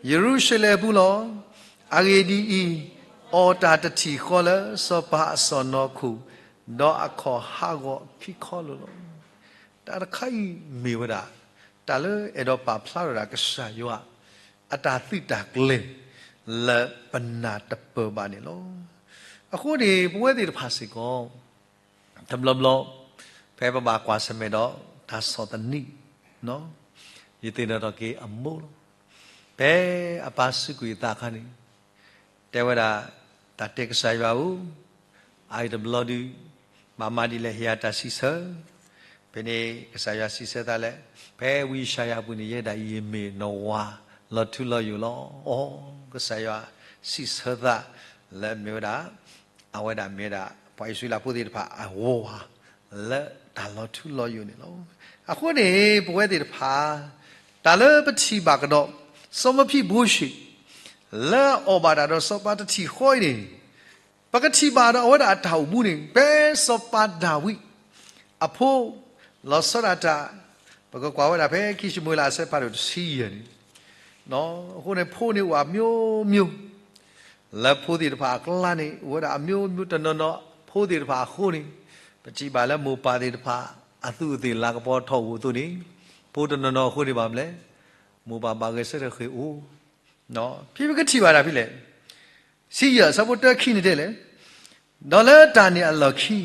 ယရူၤၡလ့ၣ်အပူၤလီၤ. အဂ့ၢ်ဒ်အံၤ, အီၣ်တၢ်တထံၣ်ဃီလၢစီၤပၤအစီၣ်နီၤခိၣ်, ဒီးအခီၣ်ဟးဂီၤခံခီလိာ်လီၤ. တၢ်တခါအံၤမ့ၢ်ဝဲဒၣ် တၢ်လၢအဲၣ်ဒိးပာ်ဖျါထီၣ်ဒၣ်ကစၢ်ယွၤ အတၢ်သုးတၢ်ကျဲၤ လၢပနၢ်တပၢၢ်ဘၣ်န့ၣ်လီၤ. အဃိန့ၣ် ပဝဲသ့ၣ်တဖၣ်စ့ၢ်ကီး တဘျီဘျီ ဖဲပဘၣ်ကွၢ်ဆၢၣ်မဲာ်ဒီး တၢ်ဆီၣ်သနံး, ယသ့ၣ်နီၣ်ထီၣ်က့ၤအမိၢ်လီၤ. ဖဲအပၢ်စူးကွံာ်အသးအခါန့ၣ် တဲဝဲဒၣ် တၢ်တဲကစၢ်ယွၤဧၢ, အအံၤတဘျီဒုး ဘၣ်မၤဒ်လဲၣ် ဟ့ၣ်ယၤတၢ်စံးဆၢ. ဖဲန့ၣ် ကစၢ်ယွၤစံးဆၢသးလၢ ဖဲဝံယၡါယၤအပူၤန့ၣ် ယဲဒၣ်အံၤမ့ၢ်နဝၤလီၤထူလီၤယိာ်လီၤ. အီ ကစၢ်ယွၤစံးဆၢသးလၢမ့ၢ်ဝဲဒၣ် အဝဲဒၣ်မ့ၢ်ဝဲဒၣ် ပှၤအံၣ်စရ့လးဖိသ့ၣ်တဖၣ်အဝၤ လၢတၢ်လီၤထူလီၤယိာ်န့ၣ်လီၤ. အဃိန့ၣ် ပဝဲသ့ၣ်တဖၣ် တၢ်လၢပထံၣ်ဘၣ်ကဒီး စီၤမဖံးဘိရှ့ လၢအအီၣ်ဘၣ်တၢ်ဒီးစီၤပၤတထံၣ်ဃီအံၤန့ၣ် ပကထံၣ်ဘၣ်ဒီးအဝဲဒၣ်အတၢ်အိၣ်မူန့ၣ် ဖဲစီၤပၤဒၤဝံးအဖိ လီၤဆီဒၣ်တၢ် ပကကွၢ်ဝဲဒၣ်ဖဲခံၡမူၤအ့လးအဆၢဖးဒိၣ်တဆံယဲၢ်န့ၣ်, အဃိန့ၣ် ဖိန့ၣ်အိၣ်အမျိုးမျိုး လၢဖိသ့ၣ်တဖၣ်အကျါန့ၣ် အိၣ်ဝဲဒၣ်အမျိုးမျိုး တနီၤနီၤဖိသ့ၣ်တဖၣ်အဃိန့ၣ် ပထံၣ်ဘၣ်လၢမိၢ်ပၢ်သ့ၣ်တဖၣ် အသူးအသ့ၣ်လၤကပီၤထီၣ်အိၣ်အသိးန့ၣ် ဖိတနီၤနီၤအဃိန့ၣ်ဘၣ်မလဲၣ်, မိၢ်ပၢ်ဘၣ်ဂဲၤဆၢထၢၣ်ဃ့ၢ်အိၣ်, ဖဲပကထံၣ်ဘၣ်တၢ်ဖဲလဲၣ် ဆံယဲၢ် အဆၢဖိတၢခံန့ၣ်တဲလဲၣ်, ဒီးလၢတၢ်န့ၣ်အလီၢ်ခံ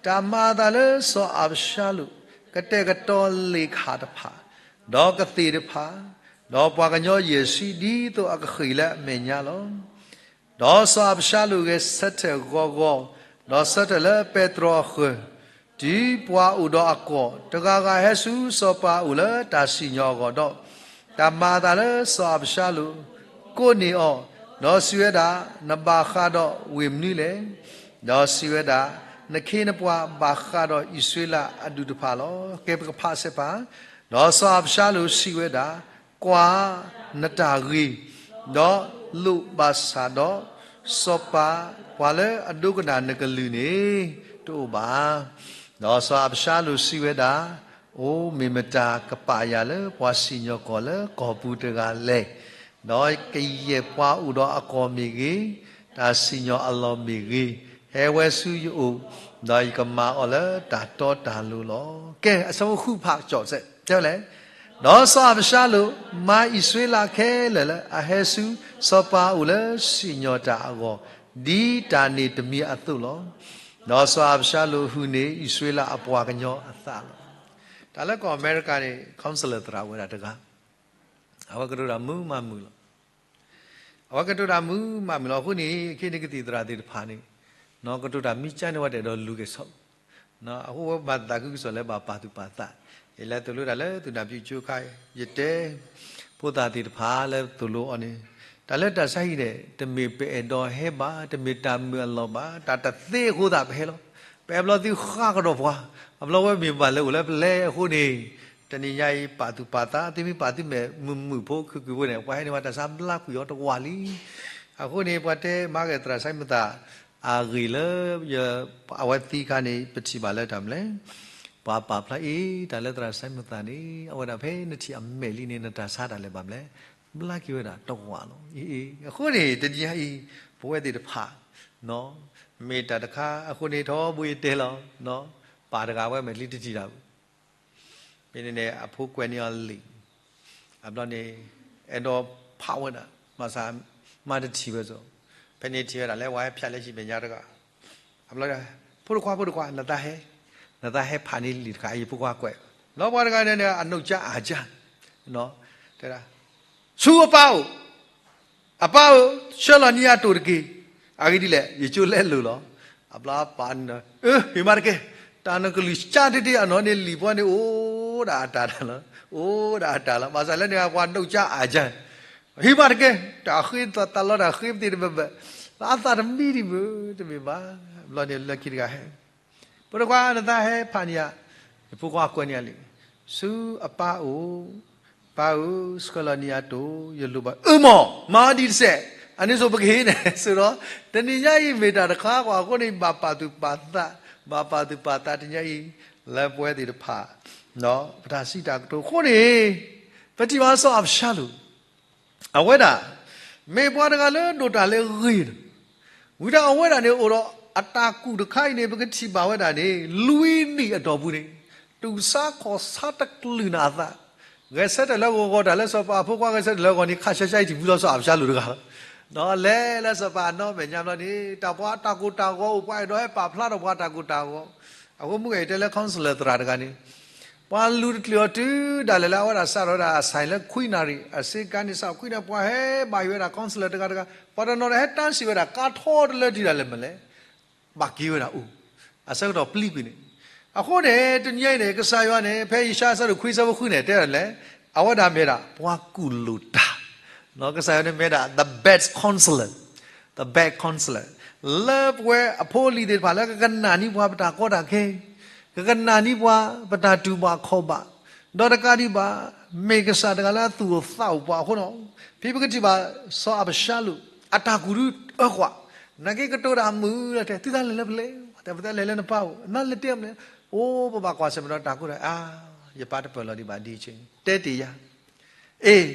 တၢ်မၤအသးလၢစီၤအၤဘၡါလိၣ် ကတဲာ်ကတီၤလ့ၣ်ခၣ်တဖၣ်, ဒီးကသ့ၣ်တဖၣ်, ဒီးပှၤကညီယဲၢ်ဆံ ဒ်သိးအကဃ့ၢ်လၢအမဲာ်ညါလီၤ. ဒီးစီၤအၤဘၡါလိၣ်ဂဲၤဆၢထၢၣ်ဂီၤဂီၤ, ဒီးဆၢထၢၣ်လၢပဲတြီအဃၢၤ, တုၤပှၤအိၣ်ဒီးအကွီၢ်တဂၤဂၤဟဲဆူစီၤပၤအအိၣ်လၢတၢ်စံၣ်ညီၣ်အဂီၢ်ဒီး, တၢ်မၤအသးလၢစီၤအၤဘၡါလိၣ် ကိးန့ၢ်အီၤ, ဒီးစံးဝဲဒၣ်, နဘၣ်ဃးဒီးဝ့ၢ်မနုၤလဲၣ်. ဒီးစံးဝဲဒၣ်, နခ့နပှၤဘၣ်ဃးဒီးအံၣ်စရ့လးအဒူၣ်တဖၣ်လီၤ. ကဲပကဖးဆဲးဖး, ဒီးစီၤအၤဘၡါလိၣ်စံးဝဲဒၣ်, ကွၢ်, နတၢ်ဂ့ၤ, ဒီးလိၣ်ဘၣ်ဆၣ်ဒီးစီၤပၤ, ပှၤလၢအဒိကနၣ်နကလုၢ်န့ၣ် တအိၣ်ဘၣ်. ဒီးစီၤအၤဘၡါလိၣ်စံးဝဲဒၣ်, အိ မ့ၢ်မတၤကပာ်ယၤလၢပှၤစံၣ်ညီၣ်ကွီၢ်လၢကီၢ်ပူၤတဂၤလဲၣ်. ဒီးကယဲၢ်ပှၤအိၣ်ဒီးအကွီၢ်မ့ၢ်ဂ့ၤ, တၢ်စံၣ်ညီၣ်အလီၢ်မ့ၢ်ဂ့ၤ, ဟဲဝဲဆူယအိၣ်, ဒီးယကမၤအီၤလၢတၢ်တီတၢ်လိၤလီၤ. ကဲ, အဆၢဖိဃုဖးကၠီၣ်စဲး, တဲလဲၣ်, ဒီးစီၤအၤဘၡါလိၣ်မၤအံၣ်စရ့လးခဲလၢာ်လၢအဟဲဆူစီၤပၤအအိၣ်လၢစံၣ်ညီၣ်တၢ်အဂီၢ်, ဒ်တၢ်န့ၣ်တမံၤအသိးလီၤ. ဒီးစီၤအၤဘၡါလိၣ်ဟုၣ်န့ၢ်အံၣ်စရ့လးအပှၤကညီအသးလီၤ. တၢ်လၢကီၢ်အမဲရကၤန့ၣ် counselor သရၣ်ဝဲဒၣ်တဂၤ, အဝဲကတိၤတၢ်မုာ်မးမုာ်လီၤ. အဝဲကတိၤတၢ်မုာ်မးမုာ်လီၤ. အဃိန့ၣ် အခ့န့ၣ်ကသံၣ်သရၣ်သ့ၣ်တဖၣ်န့ၣ် ကတိၤတၢ်မ့ၢ်ကၠါန့ၣ် ဝဲတအဲၣ်ဒိးလူၤက့ၤဆီ, အဃိဝဲဘၣ်သးခုကစီၣ်လၢဘၣ်ပာ်သူၣ်ပာ်သး, ယလဲၤသိၣ်လိတၢ်လၢသုးနၢ်ပၠုၣ်ကၠိခါအံၤ ယတဲ ဖိသၣ်သ့ၣ်တဖၣ်လၢသိၣ်လိအီၤန့ၣ်, တၢ်လၢတၢ်ဆါဟံၣ်န့ၣ် တမ့ၢ်ပအဲၣ်ဒိးဟဲဘၣ်, တမ့ၢ်တၢ်မုာ်အလီၢ်ဘၣ်, တၢ်တသ့အဃိသတးပဟဲလီၤ. ပအဲၣ်ဘျီသုဃါကဒီးပှၤ, အဘျီဝဲမ့ၢ်ဘၣ်လဲၤအိၣ်လၢပျဲၤအဃိန့ၣ်, တနံၤညါအံၤပာ်သူၣ်ပာ်သး, သုမ့ၢ်ပာ်သုမဲာ်မုာ်မုာ်ဖိခုၣ်ခုၣ်ဖိန့ၣ် ပှၤဟဲန့ၢ်ဝဲတၢ်ဆါဘျါကွံာ်အီၤတဝၢ်လံ. အဃိန့ၣ် ပှၤတဲမၤဂ့ၤသရၣ်စဲမုၢ်သၣ် အဂ့ၢ်လၢ အဝဲသံခါန့ၣ် ပထံၣ်ဘၣ်လၢတၢ်မနုၤလဲၣ်, ပှၤပာ်ဖျါအံၤ တၢ်လၢသရၣ်စဲမုၢ်သၣ်န့ၣ် အဝဲဒၣ်ဖဲနထံၣ်အမဲာ်လံန့ၣ် နတၢ်ဆါတၢ်လဲၤဘၣ်မနုၤလဲၣ်, ဘျါက့ၤဝဲဒၣ်တဝၢ်လီၤ. အဃိန့ၣ် တနံၤညါအံၤ ပဝဲသ့ၣ်တဖၣ် မ့ၢ်တၢ်တခါအဃိန့ၣ် ထီဘိယတဲလီၤ, ပၢ်တဂၤဝဲမဲာ်ချံတထံၣ်တၢ်ဘၣ် ဖဲန့ၣ်န့ၣ် အဖိကွဲးန့ၢ်အီၤလံာ်, အဘျီန့ၣ် အဲၣ်ဒိးဖးဝဲဒၣ်, ဘၣ်ဆၣ် မၤတထံၣ်ဝဲစီၤ, ဖဲန့ၣ်ထံၣ်ဝဲဒၣ်လၢပှၤဟဲဖၠးလၢဟံၣ်မဲာ်ညါတဂၤ, အဘျီ ဖိတခွါ ဖိတခွါ နသးဟဲ, နသးဟဲဖးန့ၢ်လံာ်တခါ ယဖိခွါကွဲး, ဘျီပှၤတဂၤန့ၣ် အနိၣ်ကၠါအၣ်ကၠါ, တဲဒၣ်, ဆူအပၢ်အိၣ် အပၢ်ဧၢ, ဆှၢလီၤန့ၢ်ယၤတိၢ်တက့ၢ်. အဂ့ၢ်ဒ်လဲၣ်, ယကၠိလဲလိာ်လီၤ. အဘျီအပၢ်န့ၣ်, အၢ ဟ့ၣ်မးတက့ၢ်, တၢ်နကလုၢ်ကၠါတ့ၢ်တ့ၢ်အနီၢ်န့ၣ် လံာ်ပှၤန့ၣ် အိၣ်ဒၣ်အတၢ်တၢ်လီၤ, အိၣ်ဒၣ်အတၢ်လီၤ. ဘၣ်ဆၣ်လၢန့ၣ် ပှၤဒိၣ်ကၠါအၣ်ကၠါ, ဟ့ၣ်မးတက့ၢ်, တၢ်ဃ့သးလီတၢ်ဃ့ပသ့ၣ်တဘၣ်ဘၣ်, လၢအသးတမံတမံၤ တမ့ၢ်ဘၣ်. ဘျီန့ၣ်လၢခံတဂၤဟဲ ဖိတခွါ နသးဟဲဖးန့ၢ်ယၤ, ယဖိခွါကွဲးန့ၢ်ယၤလံာ်, ဆူအပၢ်အိၣ်, ပၢ်ဧၢ, ဆှၢလီၤန့ၢ်ယၤတိၢ်, ယလိၣ်ဘၣ်, အၢမး, မၤအီၤဒ်တစဲး, အန့ၣ်စိၤပကဟ့ၣ်န့ၣ်, ဆိဒီး တနံၤညါအံၤမ့ၢ်တၢ်တခါဃီအဃိန့ၣ် ဘၣ်ပာ်သူၣ်ပာ်သး, ဘၣ်ပာ်သူၣ်ပာ်သးတနံၤညါအံၤ, လၢပဝဲသ့ၣ်တဖၣ်, ပတၢ်စံးတၢ်ကတိၤအဃိန့ၣ်, ပထံၣ်ဘၣ်စီၤအၤဘၡါလိၣ် အဝဲဒၣ် မ့ၢ်ပှၤတဂၤလၢဒိၣ်တၢ်လၢအဂ့ၤန့ၣ်, ဝံၤဒီးအဝဲဒၣ်န့ၣ်အိၣ်ဒီးအတၢ်ကူၣ်တခါအံၤန့ၣ် ပကထံၣ်ဘၣ်ဝဲဒၣ်န့ၣ် လွံၢ်နံၣ်အတီၢ်ပူၤန့ၣ် တူၢ်ဆါခီၣ်ဆါတကလုာ်န့ၣ်အသး, ဂဲၤဆၢထၢၣ်လၢဂီၤဂီၤတၢ်လၢစီၤပၤအဖိခွါဂဲၤဆၢထၢၣ်လၢအဂီၢ်န့ၣ် ခးဆှဲဆှဲအံၤထံၣ်မူလီၤစီၤအၤဘၡါလိၣ်တဂၤလီၤ. ဒီးလဲၤလၢစီၤပၤအနီၢ်မဲာ်ညါဘျီန့ၣ် တၢ်ပှၤတၢ်ကိၢ်တၢ်ဂီၤအိၣ် ပှၤအဲၣ်ဒိးဟဲပာ်ဖျါထီၣ်ပှၤတၢ်ကိၢ်တၢ်ဂီၤ, အဃိမုၢ်ဂဲၤအံၤတဲလၢ counselor သရၣ်တဂၤန့ၣ် ပှၤလူၤတချုးအီၤတုၤဒၣ်လဲာ်လၢအဝဲဒၣ်စးထီၣ်ဝဲဒၣ်အ sign လၢခွံနၣ်ရံၣ် အစ့ကၤန့ၣ် စးထီၣ်ခွံနၣ်ရံၣ် ပှၤဟဲဘၣ်ဟ့ၣ်ဝဲဒၣ် counselor တဂၤတဂၤ, ပှၤတနီၤန့ၣ်ဟဲတၢ်စံးဝဲဒၣ် ကါထီတလၢဒံးဒၣ်လဲာ်မနုၤလဲၣ်, ဘၣ်က့ၤဝဲဒၣ်အိၣ်, အဆၢကတီၢ်ပျံၤကွံာ်န့ၣ်, အဃိန့ၣ် တနံၤအံၤန့ၣ် ကစၢ်ယွၤန့ၣ် ဖဲယၡါယၤအဆၢဒိၣ်ခွံဆၢဖိဃုန့ၣ် တဲဒၣ်လဲၣ်, အဝဲဒၣ်မ့ၢ်ဒၣ်ပှၤကူၣ်လိာ်တၢ်, ကစၢ်ယွၤန့ၣ်မ့ၢ်ဒၣ် the best counselor, the best counselor လၢပဝဲအဖိအလံၤသ့ၣ်တဖၣ်လၢကကနၣ်န့ၢ်ပှၤပတၢ်ကီတၢ်ခဲ, ကကနၣ်န့ၢ်ပှၤပတၢ်တူၢ်ဘၣ်ခီၣ်ဘၣ်, ဒီးတကးဒံးဘၣ် မ့ၢ်ကစၢ်တဂၤလၢအသူၣ်အိၣ်သးအိၣ်ပှၤအဃိန့ၣ်, ဖဲပကထံၣ်ဘၣ်စီၤအၤဘၡါလိၣ် အတၢ်ကူၣ်ဒုအၢကွၢ်, နာ်က့ကတိၤတၢ်မုာ်လီၤတဲာ် သုသးလဲၤလၢပလဲၤ, တၢ်ပသးလဲၤလၢနပၢ်အိၣ် နလဲၤတဲအီၤမနုၤလဲၣ်, အိၣ်ပဘၣ်ကွၢ်ဆၢၣ်မဲာ်ဒီးတၢ်ကိးတၢ် အါ, ယပၢ်တပၢၢ်လီၤဒံးဘၣ်ဒ်အံၤ, တဲတ့ၢ်ယၤ, အ့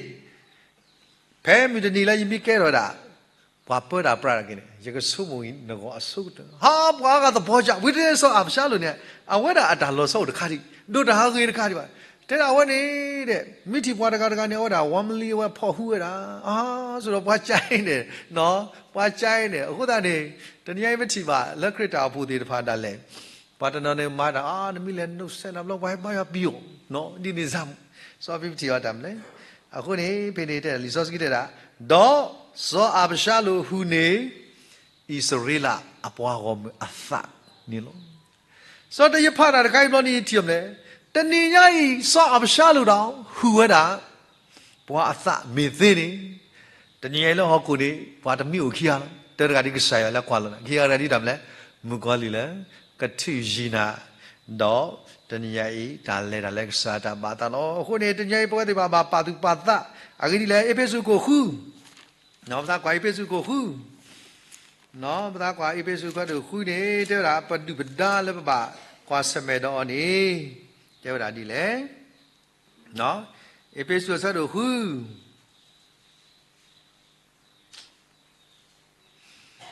ဖဲမုၢ်တနံၤလၢယမ့ၢ်ကဲထီၣ်ဝဲဒၣ် ပှၤပၢတၢ်ပြးတၢ်က့ၤန့ၣ် ယကဆိကမိၣ်နဂီၢ်အဆိကတၢၢ်, ဟါ ပှၤအါဂၤသပှၢ်ကၢ်, ဝံၤတ့ၢ်စီၤအၤဘၡါလိၣ်န့ၣ် အဝဲဒၣ်အတၢ်လီၤဆီအိၣ်တခါဒံး, ဒိၣ်တၢ်ဟးဂ့ၤတခါဒံးဘၣ်, တဲဒၣ်အဝဲန့ၣ်ဒီး မ့ၢ်ထံၣ်ပှၤတဂၤတဂၤန့ၣ် အဝဲဒၣ် warmly အဝဲဖီၣ်ဟုဝဲဒၣ်, အါ, ဆိဒီးပှၤကၢ်အံၤန့ၣ်, ပှၤကၢ်အံၤန့ၣ်, အဃိသတးန့ၣ် တနံၤအံၤပထံၣ်ဘၣ်လၢခရံာ်တၢ်အိၣ်ဖှိၣ်သ့ၣ်တဖၣ်ဒၣ်လဲာ် ပှၤတနီၤန့ၣ်မၤတၢ် အါ နမ့ၢ်လဲၤနုတ်ဆက်နၤဘျီ ပှၤဟဲဘါယွၤပံၤအီၤ, ဒ်န့ၣ်စၢ်မး, စီၤဖံပထံၣ်အီၤတၢ်မနုၤလဲၣ်, အဃိန့ၣ် ဖဲန့ၣ်တဲဒၣ်လံာ်စီဆှံတဲဒၣ်, ဒီးစီၤအၤဘၡါလိၣ်ဟူးန့ၢ် အံၣ်စရ့လးအပှၤဂီၢ်မုၢ်အသးန့ၣ်လီၤ. စီၤတယဖၣ်တၢ်တခါအံၤဘျီန့ၣ်ယထံၣ်အီၤမနုၤလဲၣ်, တနံၤညါအံၤ စီၤအၤဘၡါလိၣ်ဒီး ဟူးဝဲဒၣ် ပှၤအသးမ့ၢ်သ့န့ၣ်, တနံၤညါအံၤလၢဟီၣ်ခိၣ်န့ၣ် ပှၤတမ့ၢ်အိၣ်ခံဂၤလီၤ. တၢတဂၤဒ်ကစၢ်ယွၤလၢကွၢ်လိာ်နၤ, ခံဂၤတဂၤဒ်တၢ်မနုၤလဲၣ်, မုၣ်ကီၤလံၢ်လၢ ကထုးယံၤနၤ, ဒီးတနံၤညါအံၤ တၢ်လဲၤတၢ်လၢကစၢ်တၢ်ဘၣ်အသးလီၤ. အဃိန့ၣ် တနံၤညါအံၤ ပဝဲသ့ၣ်တဖၣ်ဘၣ်ပာ်သူၣ်ပာ်သး, အဂ့ၢ်ဒ်လဲၣ်, အ့းဖ့းစူးခိၣ်ဃု ပသးကွၢ်အ့းဖ့းစူးခိၣ်ဃု, ပသးကွၢ်အ့းဖ့းစူးခိၣ်ဃုန့ၣ် တဲဝဲဒၣ် ပဒုၣ်ပဒါလၢပဘၣ်ကွၢ်ဆၢၣ်မဲာ်ဒီးအီၤန့ၣ် တဲဝဲဒၣ်ဒ်လဲၣ်, အ့းဖ့းစူးအဆၢဒိၣ်ဃု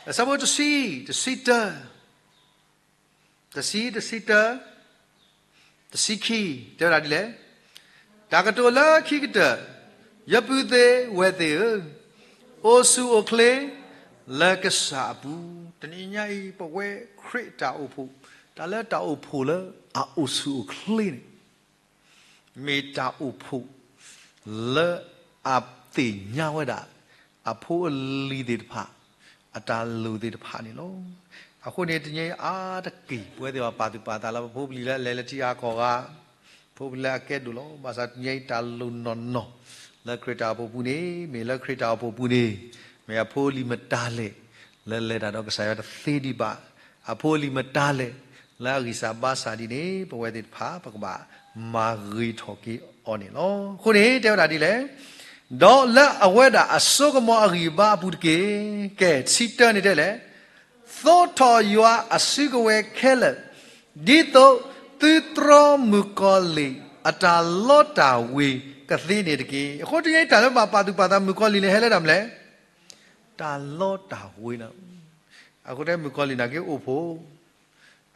အဆၢဖိတဆံ, တဆံတၢ, တဆံ, တဆံတၢ, တဆံခံ, တဲဝဲဒၣ်ဒ်လဲၣ်, တၢ်ကတိၤလၢခံကတၢၢ်, ယပုၢ်သ့ၣ်ဝဲၢ်သ့ၣ်ဧၢ, အိၣ်ဆူၣ်အိၣ်ချ့လၢကစၢ်အပူၤ, တနံၤညါအံၤ ပဝဲခရံာ်တၢ်အိၣ်ဖှိၣ်, တၢ်လၢတၢ်အိၣ်ဖှိၣ်လၢအအိၣ်ဆူၣ်အိၣ်ချ့န့ၣ် မ့ၢ်တၢ်အိၣ်ဖှိၣ်လၢအသ့ၣ်ညါဝဲဒၣ် အဖိအလံၤသ့ၣ်တဖၣ် အတၢ်လိၣ်သ့ၣ်တဖၣ်န့ၣ်လီၤ. အဃိန့ၣ် တနံၤအံၤအါတက့ၢ် ပဝဲသ့ၣ်တဖၣ်ပာ်သူၣ်ပာ်သးလၢပဖိပလံၤလၢအလဲၤလၢထံဂၤကီၢ်ဂၤ, ဖိပလံၤလၢအကဲဒိၣ်လီၤ. ဘၣ်ဆၣ်တနံၤအံၤတၢ်လိၣ်နီၢ်နီၢ် လၢခရံာ်တၢ်အိၣ်ဖှိၣ်ပူၤန့ၣ် မ့ၢ်လၢခရံာ်တၢ်အိၣ်ဖှိၣ်ပူၤန့ၣ် မ့ၢ်အဖိအလံၤမတၤလဲၣ် လၢလဲၤတၢ်ဒီးကစၢ်ယွၤတသ့ဒံးဘၣ်, အဖိအလံၤမတၤလဲၣ် လၢအဂံၢ်စၢ်ဘါစၢ်ဒ်န့ၣ် ပဝဲသ့ၣ်တဖၣ် ပကဘၣ်မၤဂ့ၤထီၣ်က့ၤအီၤန့ၣ်လီၤ. အဃိန့ၣ် တဲဝဲဒၣ်ဒ်လဲၣ်, ဒီးလၢအဝဲဒၣ်အစိကမီၤအဂံၢ်အဘါအပူၤတက့ၢ်. ကဲ တဆံတၢန့ၣ်တဲလဲၣ်, သိးထီၣ်ယွၤအစုကဝဲၤခဲလၢာ်, ဒ်သိးသုတြီမုၣ်ကီၤလံၢ်အတၢ်လီတၢ်ဝ့ၤကသ့န့ၣ်တက့ၢ်. အဃိတနံၤအံၤတၢ်လၢဘၣ်ပာ်သူၣ်ပာ်သးမုၣ်ကီၤလံၢ်န့ၣ် ဟဲလၢတၢ်မနုၤလဲၣ်, တၢ်လီတၢ်ဝ့ၤန့ၣ်, အဃိတဲမုၣ်ကီၤလံၢ်နာ်က့အိၣ်ဖှိၣ်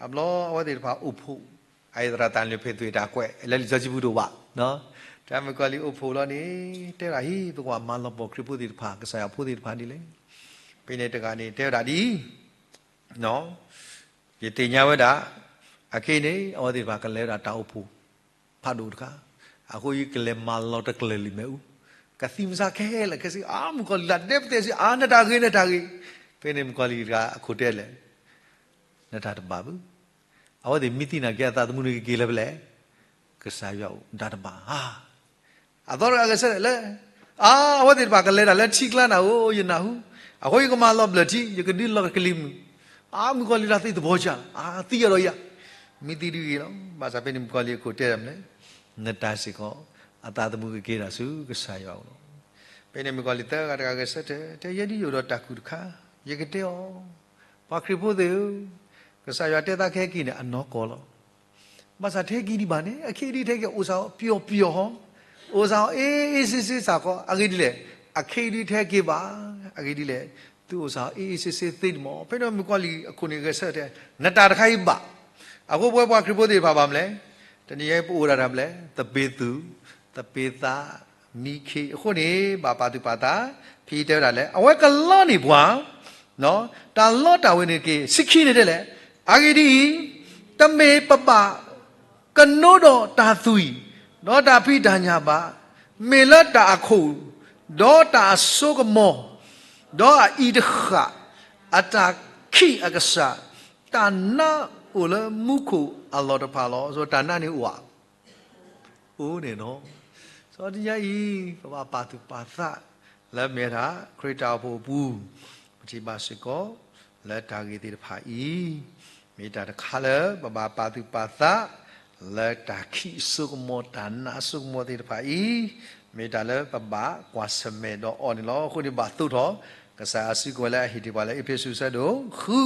အဘျီအဝဲသ့ၣ်တဖၣ်အိၣ်ဖှိၣ်, အအံၤသရၣ်သးန့ၣ်ဖဲသွံၣ်တၢ်ကွဲး လၢလံာ်စီဆှံပူၤတအိၣ်ဘၣ်, တၢ်မုၣ်ကီၤလံၢ်အိၣ်ဖှိၣ်လီၤန့ၣ် တဲဝဲဒၣ်ဟံၣ် ပကဘၣ်မၤလီၤပှီၢ်ခရံာ်ဖိသ့ၣ်တဖၣ် ကစၢ်ယွၤဖိသ့ၣ်တဖၣ်ဒ်လဲၣ်. ဖဲန့ၣ်တဂၤန့ၣ် တဲဝဲဒၣ်ဒ်အံၤ, ယသ့ၣ်ညါဝဲဒၣ်, အခဲအံၤန့ၣ် အဝဲသ့ၣ်တဖၣ်ကလဲၤဝဲဒၣ်တၢ်အိၣ်ဖှိၣ် ဖးဒိၣ်တခါ, အဃိယကလဲၤမၤလီၤတကျၢၤလံာ်မ့ၣ်အူ, ကသံၣ်မဆါခဲလၢာ်ခဲဆ့, အါ မုၣ်ကီၤလံၢ်တၢ်ဒဲပသဲးစ့ၢ် အါ နတၢ်ဂ့ၤ နတၢ်ဂ့ၤ, ဖဲန့ၣ်မုၣ်ကီၤလံၢ်တဂၤအခိၣ်တဲလဲၣ်, နတၢ်တဘၣ်ဘၣ်, အဝဲသ့ၣ်မ့ၢ်သံနာ်က့အသးသမူန့ၣ်ကက့ၤလၢပလဲၣ်, ကစၢ်ယွၤအိၣ် နတၢ်တဘၣ်ဧါ. အသီတဂၤဂဲၤဆၢထၢၣ်လၢ, အါ အဝဲသ့ၣ်တဖၣ်ကလဲၤတၢ်လၢထံကျါနၤဧိၤ ယနၢ်ဟူ, အဃိယကမၤလီၤဘျၢၣ်ထံ ယကဒုးလီၤကလံၤမုၢ်, အါ မုၣ်ကီၤလံၢ်တၢ်သံသဘီကၢ်, အါ သံယၤဒီးယၤ, မ့ၢ်သံဒုးဂ့ၤလီၤ. ဘၣ်ဆၣ်ဖဲန့ၣ်မုၣ်ကီၤလံၢ်အခိၣ်တဲဒၣ်မနုၤလဲၣ်, နတၢ်စ့ၢ်ကီး အသးသမူကက့ၤတၢ်ဆူကစၢ်ယွၤအအိၣ်လီၤ. ဖဲန့ၣ်မုၣ်ကီၤလံၢ်သၢဂၤတဂၤဂဲၤဆၢထၢၣ် တဲယဲဒ်ယအိၣ်ဒီးတၢ်ကူၣ်တခါ, ယကတဲအီၤ, ပှၤခရံာ်ဖိသ့ၣ်ဧၢ, ကစၢ်ယွၤတဲသးကဟဲက့ၤန့ၣ် အနီၢ်ကီၢ်လီၤ. ဘၣ်ဆၣ်ထဲက့ၤဒံးဘၣ်န့ၣ် အခဲအံၤဒ်ထဲက့ၤအိၣ်စ့ၢ်ကီးပျီပျီဟီ, အိၣ်စ့ၢ်ကီး အ့ အ့ စ့စ့စ့ၢ်ကီး အဂ့ၢ်ဒ်လဲၣ်, အခ့ဒုးထဲက့ၤဘၣ်, အဂ့ၢ်ဒ်လဲၣ်, သုအိၣ်စ့ၢ်အီၤ အ့ၣ်အ့ၣ်စ့စ့သ့တမီၢ်. ဖဲန့ၣ်မုၣ်ကီၤလံၢ်အခိၣ်န့ၣ်ဂဲၤဆၢထၢၣ် နတၢ်တခါအံၤဘၣ်. အဃိပဝဲပှၤခရံာ်ဖိသ့ၣ်တဖၣ်ဘၣ်မနုၤလဲၣ်, တနံၤအံၤပအိၣ်ဒၣ်တၢ်မနုၤလဲၣ်, သပ့ၤသူၣ်, သပ့ၤသး, မံခ့အဃိန့ၣ် ဘၣ်ပာ်သူၣ်ပာ်သး, ဖဲတဲဝဲဒၣ်လဲၣ်, အဝဲကလီန့ၢ်ပှၤ တၢ်လီတၢ်ဝ့ၤန့ၣ်တက့ၢ်. ဆံခံန့ၣ်တဲလဲၣ်, အဂ့ၢ်ဒ်အံၤ, တမ့ၢ်ပဘၣ်ကနိဒီးတၢ်သွံၣ်, ဒီးတၢ်ဖံးတၢ်ညၣ်ဘၣ်, မ့ၢ်လၢတၢ်အခိၣ်, ဒီးတၢ်အစိကမီၤ, ဒီးအအံၤတဃၣ်, အတၢ်ခံးအကစၢ်, တၢ်နးအိၣ်လၢမူခိၣ်အလီၢ်တဖၣ်လီၤ. တၢ်နးန့ၣ်အိၣ်ဧါ. အိၣ်န့ၣ်လီၤ. စီၤတညါအံၤ ပဘၣ်ပာ်သူၣ်ပာ်သး လၢမ့ၢ်တၢ်ခရံာ်တၢ်အိၣ်ဖှိၣ်အပူၤ, ပထံၣ်ဘၣ်စ့ၢ်ကီး လၢတၢ်ဂ့ၢ်သ့ၣ်တဖၣ်အံၤ, မ့ၢ်တၢ်တခါလၢပဘၣ်ပာ်သူၣ်ပာ်သး လၢတၢ်ခံးအစိကမီၤ တၢ်နးအစိကမီၤသ့ၣ်တဖၣ်အံၤ, မ့ၢ်တၢ်လၢပဘၣ်ကွၢ်ဆၢၣ်မဲာ်ဒီးအီၤန့ၣ်လီၤ. အဃိန့ၣ်ဘၣ်သိးထီၣ် ကစၢ်အစုကဝဲၤလၢအဟ့ၣ်တ့ၢ်ပှၤလၢအ့းဖ့းစူးအဆၢဒိၣ်ဃု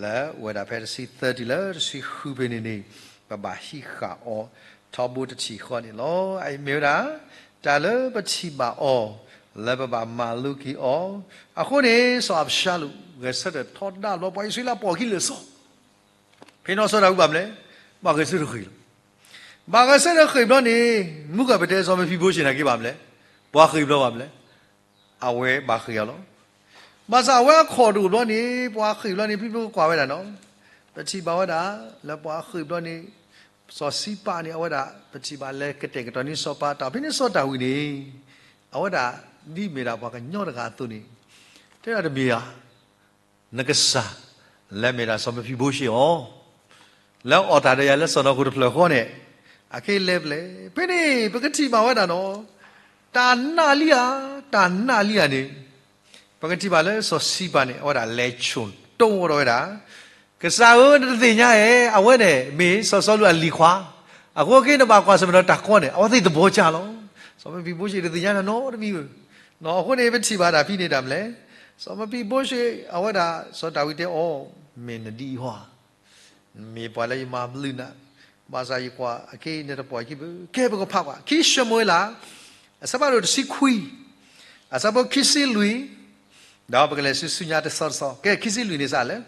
လၢအိၣ်ဝဲဒၣ်ဖဲတဆံသၢတုၤလၢတဆံဃုဖဲန့ၣ်န့ၣ်, ပဘၣ်ဟံးဃာ်အီၤ ထီဘိတထံၣ်ဃီန့ၣ်လီၤ. အအံၤမ့ၢ်ဝဲဒၣ် တၢ်လၢပထံၣ်ဘၣ်အီၤ လၢပဘၣ်မၤလိက့ၤအီၤ. အဃိန့ၣ် စီၤအၤဘၡါလိၣ် ဂဲၤဆၢထၢၣ်ထီဒါဘျီ ပှၤအံၣ်စရ့လးပိာ်အခံလၢာ်စီ, ဖဲန့ၣ်စီၤဒၤဝံးဘၣ်မနုၤလဲၣ်, ဘၣ်ဂဲၤဆၢထၢၣ်ဃ့ၢ်လီၤ. ဘၣ်ဂဲၤဆၢထၢၣ်ဃ့ၢ်ဘျီန့ၣ် မုၢ်ကၢ်ပတဲစီၤမဖံဘိရှ့ၣ်နာ်က့ဘၣ်မနုၤလဲၣ်, ပှၤဃ့ၢ်ဘျီဘၣ်မနုၤလဲၣ်, အဝဲဘၣ်ဃ့ၢ်အီၤလီၤ. ဘၣ်ဆၣ်အဝဲအခီၣ်တအိၣ်ဘျီန့ၣ် ပှၤဃ့ၢ်ဘျီန့ၣ် ဖံဖုကွၢ်ဝဲဒၣ်နီၤ, ပထံၣ်ဘၣ်ဝဲဒၣ် လၢပှၤဃ့ၢ်ဘျီန့ၣ် စီၤစံးပၤန့ၣ် အဝဲဒၣ် ပထံၣ်ဘၣ်လၢကတဲာ်ကတီၤန့ၢ်စီၤပၤတၢ် ဖဲန့ၣ်စီၤဒၤဝံးန့ၣ် အဝဲဒၣ် ဒ်မ့ၢ်ဒၣ်ပှၤကညီတဂၤအသိးန့ၣ် တဲဒၣ်တမ့ၢ်ဧါ နကစၢ် လၢမ့ၢ်ဒၣ်စီၤမဖံဘိရှ့ၣ်အီၤ, လၢအီၣ်တၢ်ဒီးယၤလၢစီၢ်နီၤခိၣ်တဖျၢၣ်ဃီန့ၣ် အက့ၤလဲၤပျဲၢ်. ဖဲန့ၣ် ပကထံၣ်ဘၣ်ဝဲဒၣ်နီၤ, တၢ်နးလံဧါ, တၢ်နးလံဧါန့ၣ် ပကထံၣ်ဘၣ်လၢစီၤစံးပၤန့ၣ် အဝဲဒၣ်လဲၤဆိၣ်တိၢ်ဝဲဒီးဝဲဒၣ်, ကစၢ်ဧၢ, နတသ့ၣ်ညါဧါ, အဝဲန့ၣ် မ့ၢ်စီၤစီလူးအလံၤခွါ, အဃိက့ၤနဘၣ်ကွၢ်ဆၢၣ်မဲာ်ဒီးတၢ်ကီန့ၣ် အဝဲသ့ၣ်သဘီကၢ်လီၤ. စီၤမဖံဘိရှ့ၣ်တသ့ၣ်ညါတၢ်နီတမံၤဧါ. အဃိန့ၣ် ပထံၣ်ဘၣ်တၢ်ဖဲန့ၣ်တၢ်မနုၤလဲၣ်, စီၤမဖံဘိရှ့ၣ် အဝဲဒၣ် စီၤဒၤဝံးတဲအီၤ, မ့ၢ်နဒ်အံၤဟီဧါ, မ့ၢ်ပှၤလၢယမၤဘျုးနၤ, ဘၣ်ဆၣ်ယကွၢ်အက့ၤနတပိာ်အခံဘၣ်. ကဲ ပကဖးကွၢ် ခံၡမူၤအ့လး အဆၢဖးဒိၣ်တဆံခွံ, အဆၢဖိခံဆံလွံၢ်, ဒီးပကလဲၤဆူဆူညါတဆီတဆီ, ကဲ ခံဆံလွံၢ်န့ၣ်စးလဲၣ်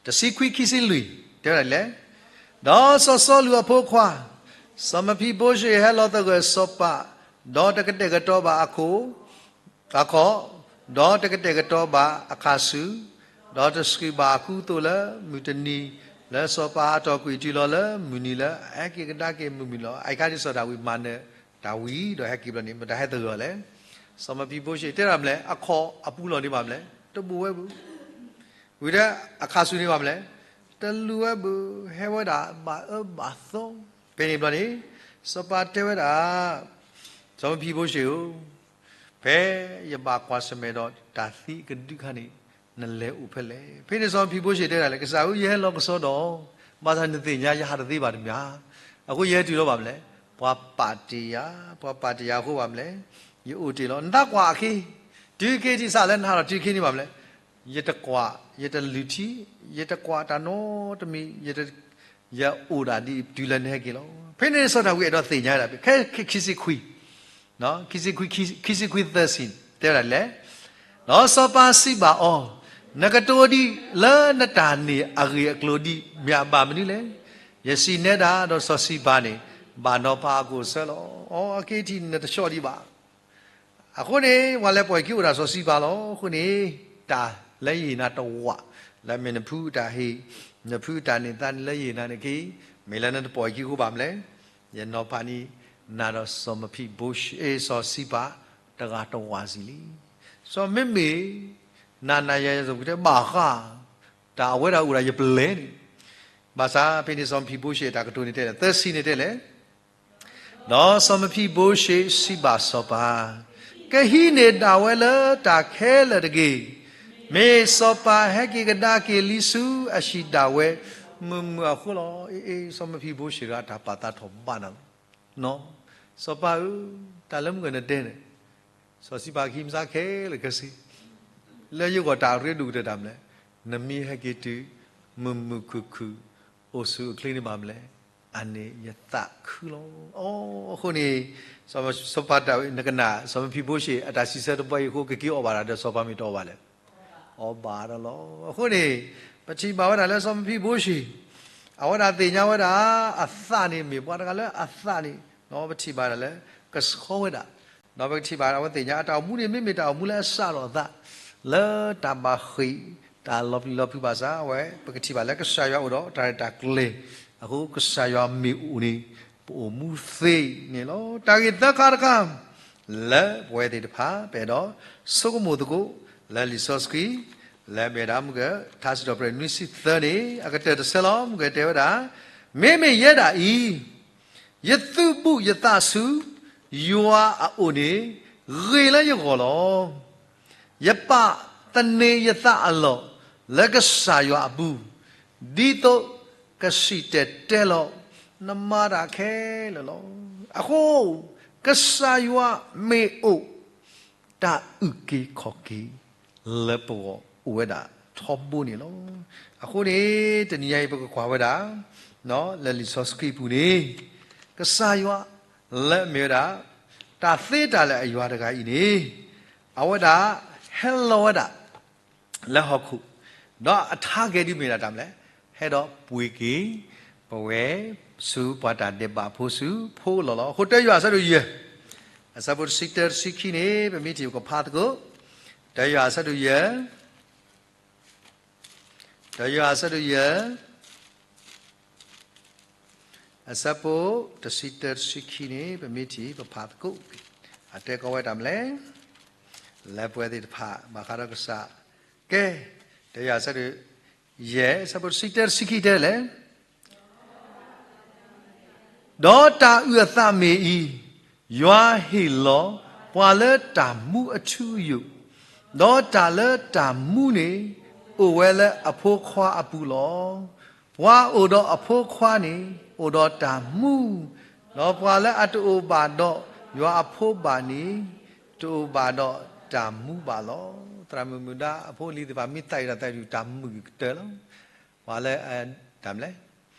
တဆံခွံခံဆံလွံၢ် တဲဝဲဒၣ်လဲၣ်, ဒီးစီၤစီလူးအဖိခွါ စီၤမဖံဘိရှ့ၣ်ဟဲလီၤသဂၢၢ်စီၤပၤ, ဒီးတကတဲာ်ကတီၤဘၣ်အခိၣ်, အခီၣ်, ဒီးတကတဲာ်ကတီၤဘၣ်အခၣ်ဆူၣ်, ဒီးတဆှုၣ်ဘၣ်အကူအသိးလၢမုၢ်တနံၤ, လၢစီၤပၤအတီၢ်ကွံာ်တုၤလီၤလၢမုၢ်နံၤလၢအဟဲက့ၤကဒါက့ၤမုၢ်မုၢ်လီၤ. အအံၤခါဒ်စီၤဒၤဝံးမၤနၢၤတၢ်ဝံၤ ဒီးဟဲက့ၤဘျီန့ၣ် မတၤဟဲသဂၢၢ်အီၤလဲၣ်. စီၤမဖံဘိရှ့ၣ်တဲဒၣ်မနုၤလဲၣ်, အခီၣ်အပူၤလီၢ်န့ၣ်ဘၣ်မနုၤလဲၣ်, တဘိၣ်ဝဲဘၣ် ဝံၤဒီးအခၣ်ဆူၣ်န့ၣ်ဘၣ်မနုၤလဲၣ်, တလူၤဝဲဘၣ်, ဟဲဝဲဒၣ်ဘၣ်အၢဘၣ်သီ. ဖဲန့ၣ်ဘျီန့ၣ် စီၤပၤတဲဝဲဒၣ်, စီၤမဖံဘိရှ့ၣ်ဧၢ, ဖဲယဘၣ်ကွၢ်ဆၢၣ်မဲာ်ဒီးတၢ်သံအကဒုခါန့ၣ် နလဲၤအိၣ်ဖဲလဲၣ်. ဖဲန့ၣ်စီၤမဖံဘိရှ့ၣ်တဲဒၣ်လဲၣ်, ကစၢ်ဧၢ, ယဟဲလီၤကစီဒီး, ဘၣ်ဆၣ်နသ့ၣ်ညါယဟးတသ့ဘၣ်တမံၤဧါ. အဃိယဟဲတုၤလီၤဘၣ်မနုၤလဲၣ်, ပှၤပာ်တ့ၢ်ယၤ, ပှၤပာ်တ့ၢ်ယၤအဃိဘၣ်မနုၤလဲၣ်, ယအိၣ်တ့ၢ်လီၤ. နသးကွၢ်အခံ, တုၤခဲအံၤစးလၢနဟးထီၣ်တုၤခဲအံၤန့ၣ်ဘၣ်မနုၤလဲၣ်, ယတကွၢ်, ယတလုၢ်ထံ, ယတကွၢ်တၢ်နီတမံၤ, ယ ယအိၣ်ဒၣ်ဒ်အံၤတုၤလၢနဟဲက့ၤလီၤ. ဖဲန့ၣ်စီၤဒၤဝံးအဲၣ်ဒိးသ့ၣ်ညါဒၣ်, ဖဲခံဆံခွံ, ခံဆံခွံ, ခံဆံခွံသၢဆံ တဲဝဲဒၣ်လဲၣ်, ဒီးစီၤပၤစံးဘၣ်အီၤ, နကတိၤဒံးလၢနတၢ်န့ၢ်အဂ့ၢ်အကျိၤဒံးမ့ၢ်ဘၣ်မနုၤလဲၣ်. ယစံးနဲဒၣ်ဒီးစီၤစံးပၤန့ၣ် ဘၣ်နီၤဖးအခိၣ်အဆၢလီၤ. အီ အက့ၤထံၣ်နတဆီၣ်ဒံးဘၣ် အဃိန့ၣ် ပှၤလဲၤပိာ်အခံအိၣ်ဒၣ်စီၤစံးပၤလီၤ. အဃိန့ၣ် တၢ်လၢယဟ့ၣ်နၤတဝာ်, လၢမ့ၢ်နဖုအတၢ်ဟ့ၣ်, နဖုအတၢ်န့ၢ်သါန့ၣ်လၢယဟ့ၣ်နၤန့ၣ်က့ၤ, မ့ၢ်လၢနတပိာ်အခံအဃိဘၣ်မနုၤလဲၣ်, ယနီၤဖးန့ၢ်နၤဒီးစီၤမဖံဘိရှ့ၣ်, စီၤစံးပၤ တဂၤတဝာ်စံးလံ. စီၤမ့မ့ၢ် နၤနၤယၤယၤ စီၤပကတဲဘၣ်ဃး, တၢ်အဝဲဒၣ်အိၣ်ဒၣ်ယပလဲၤန့ၣ်, ဘၣ်ဆၣ်ဖဲန့ၣ်စီၤမဖံဘိရှ့ၣ်အတၢ်ကတိၤန့ၣ်တဲလဲၣ်, သၢဆံန့ၣ်တဲလဲၣ် ဒီးစီၤမဖံဘိရှ့ၣ်စံးဘၣ်စီၤပၤ, ကဟံးန့ၢ်ဒၣ်ဝဲလၢတၢ်ခဲလၢာ်တဂ့ၤ, မ့ၢ်စီၤပၤဟဲက့ၤကဒါက့ၤလံဆူအဟံၣ်ဒၣ်ဝဲမုာ်မုာ်အဃိလီၤ. အ့ အ့ စီၤမဖံဘိရှ့ၣ်တဂၤတၢ်ပာ်သးထီၣ်ဘးနၤလီၤ. စီၤပၤဧၢ, တၢ်လၢမုၢ်ဂီၤနတဲန့ၣ်, စီၤစံးပၤကဟံးမဆါခဲလၢာ်ခဲဆ့, လၢယဂီၢ်တၢ်ရ့ဒိၣ်ကတၢၢ်တၢ်မနုၤလဲၣ်, နမ့ၢ်ဟဲက့ၤတုၤ မုာ်မုာ်ခုၣ်ခုၣ် အိၣ်ဆူၣ်အိၣ်ချ့န့ၣ်ဘၣ်မနုၤလဲၣ်. အန့ၣ်ယသးခုလီၤ. အဃိန့ၣ် စီၤပၤဒၤဝံး နကနၣ် စီၤမ့ၤဖံဘိၡ့ၣ် အတၢ်စံးဆၢတဘီအံၤအဃိ ကက့ၤအီၣ်ဘၣ်တၢ်ဒီးစီၤပၤမ့ၢ်တအီၣ်ဘၣ်လဲၣ်. အီၣ်ဘၣ်ဒီးလီၤ. အဃိန့ၣ် ပထံၣ်ဘၣ်ဝဲဒၣ်လၢစီၤမ့ၤဖံဘိၡ့ၣ် အဝဲဒၣ်သ့ၣ်ညါဝဲဒၣ် အသးန့ၣ်မ့ၢ်ပှၤတဂၤလၢအသးန့ၣ် ပထံၣ်ဘၣ်ဒၣ်လၢ ကဆှီဝဲဒၣ် ဒီးပကထံၣ်ဘၣ်အဝဲသ့ၣ်ညါအတၢ်အိၣ်မူန့ၣ် မ့မ့ၢ်တၢ်အိၣ်မူလၢအစးထီၣ်အသး လၢတၢ်ဘၣ်ဃ့ၢ် တၢ်လီၤပျံၤလီၤဖုးဘၣ်ဆၣ် အဝဲပကထံၣ်ဘၣ်လၢကစၢ်ယွၤအိၣ်ဒီးတၢ်ရဲၣ်တၢ်ကျဲၤ အဃိကစၢ်ယွၤမ့ၢ်အိၣ်န့ၣ် ပအိၣ်မူသ့န့ၣ်လီၤ. တၢ်ဂ့ၢ်သၢခါတခါ လၢပဝဲသ့ၣ်တဖၣ် ပအဲၣ်ဒိးဆိကမိၣ်သကိး လၢလံာ်စီဆှံ လၢမ့ၢ်ဝဲဒၣ်မုၢ်က ထါစံးထီၣ်ပတြၢၤနွံဆံသၢန့ၣ် အကတၢၢ်တဆၢလီၤ. မုၢ်ကတဲဝဲဒၣ် မ့မ့ၢ်ယဲဒၣ်အံၤ ယသူၣ်ဘူၣ်ယသးဆူ ယွၤအအိၣ်န့ၣ် ဂ့ၤလၢယဂီၢ်လီၤ. ယပာ်သန့ၤယသးအလီၢ် လၢကစၢ်ယွၤအပူၤ, ဒ်သိးကစံၣ်တဲၤတဲလီၤ နမၤတၢ်ခဲလၢာ်လီၤ. အဃိ ကစၢ်ယွၤမ့ၢ်အိၣ် တၢ်အုၣ်က့ၤခီၣ်က့ၤ လၢပဂီၢ်အိၣ်ဝဲဒၣ်ထီဘိန့ၣ်လီၤ. အဃိန့ၣ် တနံၤညါအံၤ ပကကွၢ်ဝဲဒၣ် လၢလံာ်စီဆှံပူၤန့ၣ် ကစၢ်ယွၤ လၢအမ့ၢ်ဝဲဒၣ် တၢ်သ့တၢ်လၢာ်အယွၤတဂၤအံၤန့ၣ် အဝဲဒၣ် ဟဲလီၤဝဲဒၣ် လၢဟီၣ်ခိၣ်, ဒီးအထါကဲဒုးမ့ၢ်ဒၣ်တၢ်မနုၤလဲၣ်, ဟဲဒီးပှ့ၤက့ၤ ပဝဲ ဆူပှၤတၢ်ဒဲးဘးဖိဆူ ဖိအလီၢ်လီၤ. အဃိတၢယိၤဟၣ်အဆၢဒိၣ်ယဲၢ် အဆၢဖိတဆံတၢတဆံခံန့ၣ် ပမ့ၢ်ထံၣ်ပကဖးသကိး, တၢယိၤဟၣ်အဆၢဒိၣ်ယဲၢ် တၢယိၤဟၣ်အဆၢဒိၣ်ယဲၢ် အဆၢဖိတဆံတၢတဆံခံန့ၣ် ပမ့ၢ်ထံၣ်ပဖးသကိး, အတဲကီးဝဲတၢ်မနုၤလဲၣ်, လၢပဝဲသ့ၣ်တဖၣ် ဘၣ်ဃးဒီးကစၢ်, ကဲ, တၢယိၤဟၣ်အဆၢဒိၣ်ယဲၢ် အဆၢဖိတဆံတၢတဆံခံတဲလဲၣ် ဒီးတၢ်အုၣ်အသးမ့ၢ်အံၤ, ယွၤဟ့ၣ်လီၤပှၤလၢတၢ်မူအထူအယိာ်, ဒီးတၢ်လၢတၢ်မူန့ၣ် အိၣ်ဝဲလၢအဖိခွါအပူၤလီၤ. ပှၤအိၣ်ဒီးအဖိခွါန့ၣ် အိၣ်ဒီးတၢ်မူ, ဒီးပှၤလၢအတအိၣ်ဘၣ်ဒီးယွၤအဖိဘၣ်န့ၣ် တအိၣ်ဘၣ်ဒီးတၢ်မူဘၣ်လီၤ. သရၣ်မုၣ်မုၣ်ဒါအဖိအလံၤသ့ၣ်တဖၣ် မ့ၢ်သးအုၣ်တၢ်သးအုၣ်တၢ်မုာ်ကတၢၢ်လီၤ. ပှၤလၢ တၢ်မနုၤလဲၣ်,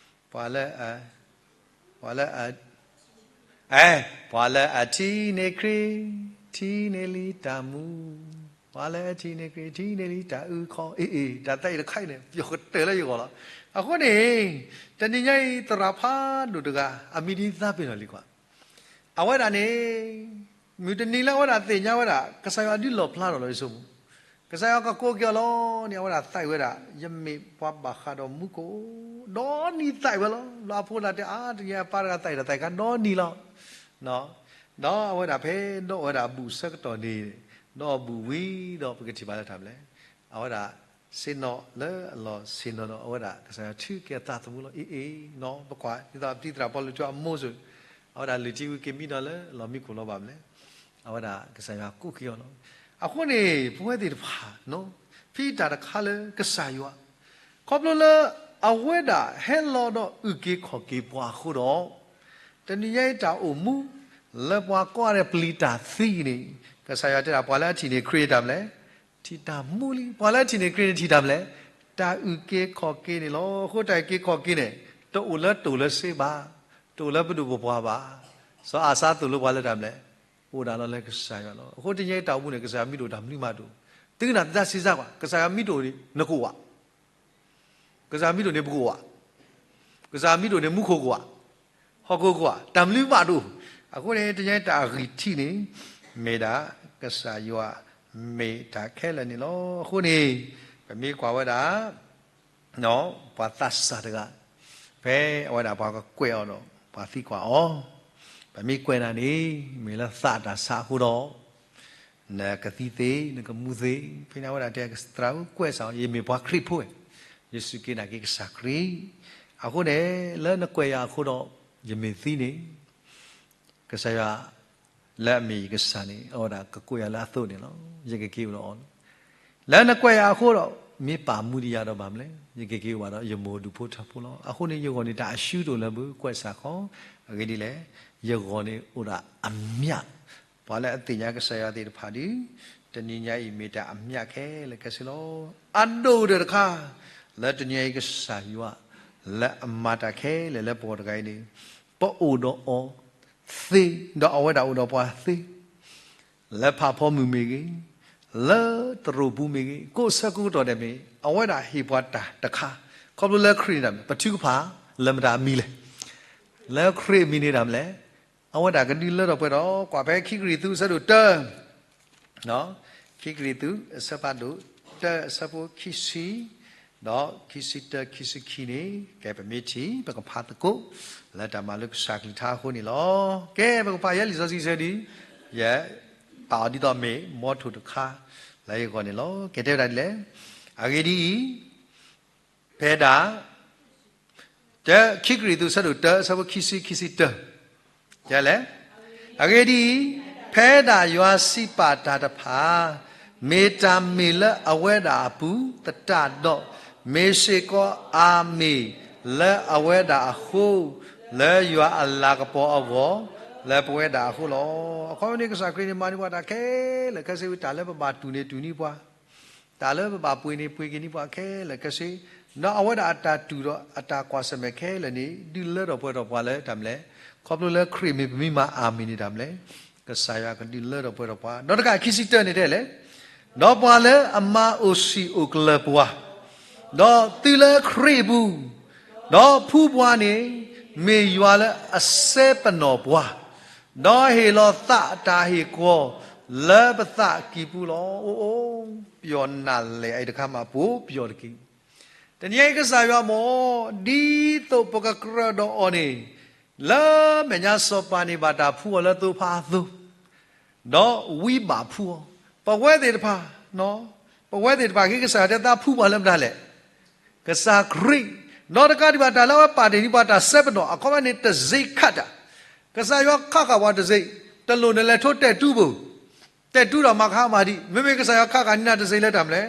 ပှၤလၢ ပှၤလၢ အဲ ပှၤလၢအထံၣ်န့ၢ်ခရံာ် ထံၣ်န့ၢ်လံတၢ်မူ, ပှၤလၢအထံၣ်န့ၢ်ခရံာ် ထံၣ်န့ၢ်လံတၢ်အုၣ်ခီၣ်, အ့ၣ်အ့ၣ် တၢ်သးအုၣ်တခါအံၤန့ၣ် ပျီကတၢၢ်လၢယဂီၢ်လီၤ. အဃိန့ၣ် တနံၤညါအံၤ သရၣ်ဖးဒိၣ်တဂၤ အမံၤဒ်သးပ့ၤနီၣ်လံကွၢ်, အဝဲဒၣ်န့ၣ် မုၢ်တနံၤလၢအဝဲဒၣ်သ့ၣ်ညါဝဲဒၣ် ကစၢ်ယွၤဒုးလီၣ်ဖျါထီၣ်လီၤအံၤဆိမိၣ်, ကစၢ်ယွၤကကိးက့ၤအီၤလီၤန့ၣ် အဝဲဒၣ်သးအုၣ်ဝဲဒၣ် ယမ့ၢ်ပှၤဘၣ်ဃးဒီးမူခိၣ်, ဒီနံၤသးအုၣ်ဝဲလီၤ. လၢအဖိဒၣ်တဲ အါ တနံၤအပၢ်တဂၤသးအုၣ်တၢ်သးအုၣ်ခါဒီနံၤလီၤ. ဒီးအဝဲဒၣ်ဖဲဒီးအဝဲဒၣ်ဘူၣ်ဆၢကတီၢ်န့ၣ်, ဒီးဘူၣ်ဝံၤဒီးပကထံၣ်ဘၣ်လၢတၢ်မနုၤလဲၣ်, အဝဲဒၣ် ဆ့ၣ်နီၤလၢအလီၢ်ဆ့ၣ်နီၤဒီး အဝဲဒၣ်ကစၢ်ယွၤထုးက့ၤအသးသမူလီၤ. အ့ၣ်အ့ၣ်နီၤ ပကွၢ်ဒ်သိးပတံၤသရၣ်ပီလူး အမိၢ်စိၤ, အဝဲဒၣ်လုၢ်ထံဝံၤက့ၤမံဒီးလၢအလီၢ်မံခိၣ်လီၤဘၣ်မနုၤလဲၣ်, အဝဲဒၣ်ကစၢ်ယွၤကူးက့ၤအီၤလီၤ. အဃိန့ၣ် ပဝဲသ့ၣ်တဖၣ် ဖဲတၢ်တခါလၢကစၢ်ယွၤ ခီဖျိလၢ အဝဲဒၣ်ဟဲလီၤဒီးအုၣ်က့ၤခီၣ်က့ၤပှၤအဃိဒီး, တနံၤညါအံၤတၢ်အိၣ်မူ လၢပှၤကိးဂၤဒဲးပျံၤတၢ်သံအံၤန့ၣ် ကစၢ်ယွၤတဲဒၣ် ပှၤလၢအထံၣ်န့ၢ်ခရံာ်တၢ်မနုၤလဲၣ်, ထံၣ်တၢ်မူလံ. ပှၤလၢအထံၣ်န့ၢ်ခရံာ်န့ၣ် ထံၣ်တၢ်မနုၤလဲၣ်, တၢ်အုၣ်က့ၤခီၣ်က့ၤန့ၣ်လီၤ. အဃိတၢ်အုၣ်က့ၤခီၣ်က့ၤန့ၣ် တအိၣ်လၢတိၢ်လၢစ့ဘၣ်, တအိၣ်လၢပဒိၣ်ပပှၢ်ဘၣ်, စီၤအၤစါသိၣ်လိပှၤလၢတၢ်မနုၤလဲၣ်, အိၣ်ဒၣ်လီၤလၢကစၢ်ယွၤလီၤ. အဃိတနံၤညါအံၤတၢ်အိၣ်မူန့ၣ် ကစၢ်ယွၤမ့ၢ်တအိၣ်တၢ်မနုၤမးတအိၣ်, သုကနၣ်သးစံးစၢ်ကွၢ်, ကစၢ်ယွၤမ့ၢ်တအိၣ်န့ၣ် နကအိၣ်ဧါ ကစၢ်မ့ၢ်တအိၣ်န့ၣ် ပကအိၣ်ဧါ, ကစၢ်မ့ၢ်တအိၣ်န့ၣ် မူခိၣ်ကအိၣ်ဧါ, ဟီၣ်ခိၣ်ကအိၣ်ဧါ, တၢ်မနုၤမးတအိၣ်. အဃိန့ၣ် တနံၤညါအံၤတၢ်အဂံၢ်ထံးန့ၣ် မ့ၢ်ဒၣ် ကစၢ်ယွၤမ့ၢ်တၢ်ခဲလၢာ်န့ၣ်လီၤ. အဃိန့ၣ် ပမ့ၢ်ကွၢ်ဝဲဒၣ် ပှၤသးစၢ်တဂၤ ဖဲအဝဲဒၣ်ပှၤကကွဲးအီၤဒီး ပှၤသံကွၢ်အီၤ, ပမ့ၢ်ကွဲးနၤန့ၣ် မ့ၢ်လၢသးတၢ်ဆါအဃိဒီး နကသံသ့, နကမူသ့, ဖဲန့ၣ်အဝဲဒၣ်တဲ သရၣ်ဧၢ ကွဲးစၢ်အီၤ, ယမ့ၢ်ပှၤခရံာ်ဖိ, ယစူၢ်က့ၤနာ်က့ၤကစၢ်ခရံာ်, အဃိန့ၣ် လၢနကွဲးယၤအဃိဒီး ယမ့ၢ်သံန့ၣ် ကစၢ်ယွၤ လၢအမ့ၢ်ယကစၢ်န့ၣ် အဝဲဒၣ်ကကွဲးယၤလၢအသိးန့ၣ်လီၤ. ယကက့ၤအိၣ်ဒီးအီၤလီၤ. လၢနကွဲးယၤအဃိဒီး မ့ၢ်ပာ်မူဒံးယၤဒီးဘၣ်မနုၤလဲၣ်, ယကက့ၤအိၣ်ဘၣ်ဒီးယမိၢ်ဒူၣ်ဖိထၢဖိလီၤ. အဃိန့ၣ် ယဂီၢ်န့ၣ်တၢ်အရှုံးတအိၣ်လၢပူၤ ကွဲးစၢ်ဃီ, အဂ့ၢ်ဒ်လဲၣ်, ယဂီၢ်န့ၣ်အိၣ်ဒၣ်အမျး ပှၤလၢအသ့ၣ်ညါကစၢ်ယွၤသ့ၣ်တဖၣ်ဒီး တနံၤညါအံၤမ့ၢ်တၢ်အမျးခဲလၢာ်ခဲဆ့လီၤ. အဒိၣ်ကတၢၢ်တခါ လၢတနံၤညါအံၤကစၢ်ယွၤ လၢအမၤတၢ်ခဲလၢာ်လၢပဂီၢ်တဂၤအံၤန့ၣ်, ပအိၣ်ဒီးအီၤသ့, ဒီးအဝဲဒၣ်အိၣ်ဒီးပှၤသ့, လၢဖးဖီမုၢ်မ့ၢ်ဂ့ၤ, လၢတရူးပူၤမ့ၢ်ဂ့ၤ, ကိးဆၢကိးကတီၢ်ဒဲးမ့ၢ်, အဝဲဒၣ်ဟ့ၣ်ပှၤတၢ်တခါ, ခီဖျိလၢခရံာ်န့ၣ်တၢ်မ့ၢ် ပထုကဖၣ်လၢမတၤအမံၤလဲၣ်. လၢခရံာ်အမံၤန့ၣ်တၢ်မနုၤလဲၣ်. အဝဲဒၣ်ကဒုးလၢထီၣ်ပှဲၤထီၣ်, ကွၢ်ဖဲခံကရံၣ်သူးအဆၢဒိၣ်တၢ ခံကရံၣ်သူး အဆၢဖးဒိၣ်တၢ အဆၢဖိခံဆံ, ဒီးခံဆံတၢ ခံဆံခံန့ၣ်, ကဲပမ့ၢ်ထံၣ် ပကဖးသကိး လၢတၢ်မၤလိကစၢ်ကလုၢ်ကထါအဃိန့ၣ်လီၤ. ကဲ ပကဖးယဲလံာ်စီဆှံဆၢဒု, ယပာ်အီၤဒ်သိးမ့ၢ် မီထိၣ်တခါ လၢယဂီၢ်န့ၣ်လီၤ. ကဲတဲဝဲဒၣ်ဒ်လဲၣ်. အဂ့ၢ်ဒ်အံၤ, ဖဲဒၣ် တၢ ခံကရံၣ်သူး အဆၢဒိၣ်တၢ အဆၢဖိခံဆံ ခံဆံတၢ, လဲၣ်. အဂ့ၢ်ဒ်အံၤ, ဖဲဒၣ်ယွၤစံးပာ်တၢ်တဖၣ်, မ့ၢ်တၢ်မ့ၢ်လၢအဝဲဒၣ်အပူၤသတးဒီး, မ့ၢ်စ့ၢ်ကီးအမ့ၢ်လၢအဝဲဒၣ်အဃိ, လၢယွၤအလၤကပီၤအဂီၢ်, လၢပဝဲဒၣ်အဃိလီၤ. အခီပညီန့ၣ် ကစၢ်ခရံာ်န့ၣ် မၤန့ၢ်ပှၤတၢ်ခဲလၢာ်ခဲဆ့ တၢ်လၢပဘၣ်တူၢ်န့ၣ်တူၢ်န့ၢ်ပှၤ, တၢ်လၢပဘၣ်ပှ့ၤန့ၣ်ပှ့ၤက့ၤန့ၢ်ပှၤခဲလၢာ်ခဲဆ့, ဒီးအဝဲဒၣ်အတၢ်တူၢ်ဒီးအတၢ်ကွၢ်ဆၢၣ်မဲာ်ခဲလၢာ်န့ၣ် ဒုးလၢထီၣ်ပှဲၤထီၣ်ပှၤလၢတၢ်မနုၤလဲၣ်. ခီဖျိလၢခရံာ်မ့ၢ်ပမ့ၢ်မၤအၤမ့ၣ်န့ၣ်တၢ်မနုၤလဲၣ်, ကစၢ်ယွၤကဒုးလၢထီၣ်ပှဲၤထီၣ်ပှၤ. ဒီးတကးခံဆံတၢန့ၣ်တဲလဲၣ်, ဒီးပှၤလၢအမၤအိၣ်ဆံးအိၣ်ကလၢၤပှၤ, ဒီးတုၤလၢခရံာ်အပူၤ, ဒီးဖှူပှၤန့ၣ် မ့ၢ်ယွၤလၢအစဲပနီၣ်ပှၤ, ဒီးဟ့ၣ်လီၤသးအတၢ်ဟ့ၣ်ကဝီၤ လၢပသးကံၢ်ပူၤလီၤ. အိ, ပယီၤနးလဲၣ်အံၤတခါမး ပှိၤပယီၤတက့ၢ်. တနံၤအံၤကစၢ်ယွၤမ့ၢ် ဒ်သိးပကကြၢးဒီးအီၤန့ၣ်, လၢမဲာ်ညါစီၤပၤန့ၣ် ဘၣ်တၢ်ဖှူအီၤလၢသိဖါအသိ, ဒီးဝံဘၣ်ဖှူအီၤ, ပဝဲသ့ၣ်တဖၣ်, ပဝဲသ့ၣ်တဖၣ်က့ ကစၢ်ယွၤတဲသးဖှူပှၤလၢမတၤလဲၣ်. ကစၢ်ခရံာ်, ဒီးတကးဒံးဘၣ်တၢ်လၢအဝဲပာ်တ့ၢ်န့ၢ်ပှၤတၢ်စဲပနီၣ် အခီပညီန့ၣ် တစ့ခးတၢ်, ကစၢ်ယွၤခးဃာ်ပှၤတစ့, တလိၣ်နလဲၤထိတဲာ်တူပူၤ, တဲာ်တူဒီးမၤကဟါမၤဒံး, မ့မ့ၢ်ကစၢ်ယွၤခးဃာ်န့ၢ်နၤတစ့လၢတၢ်မနုၤလဲၣ်,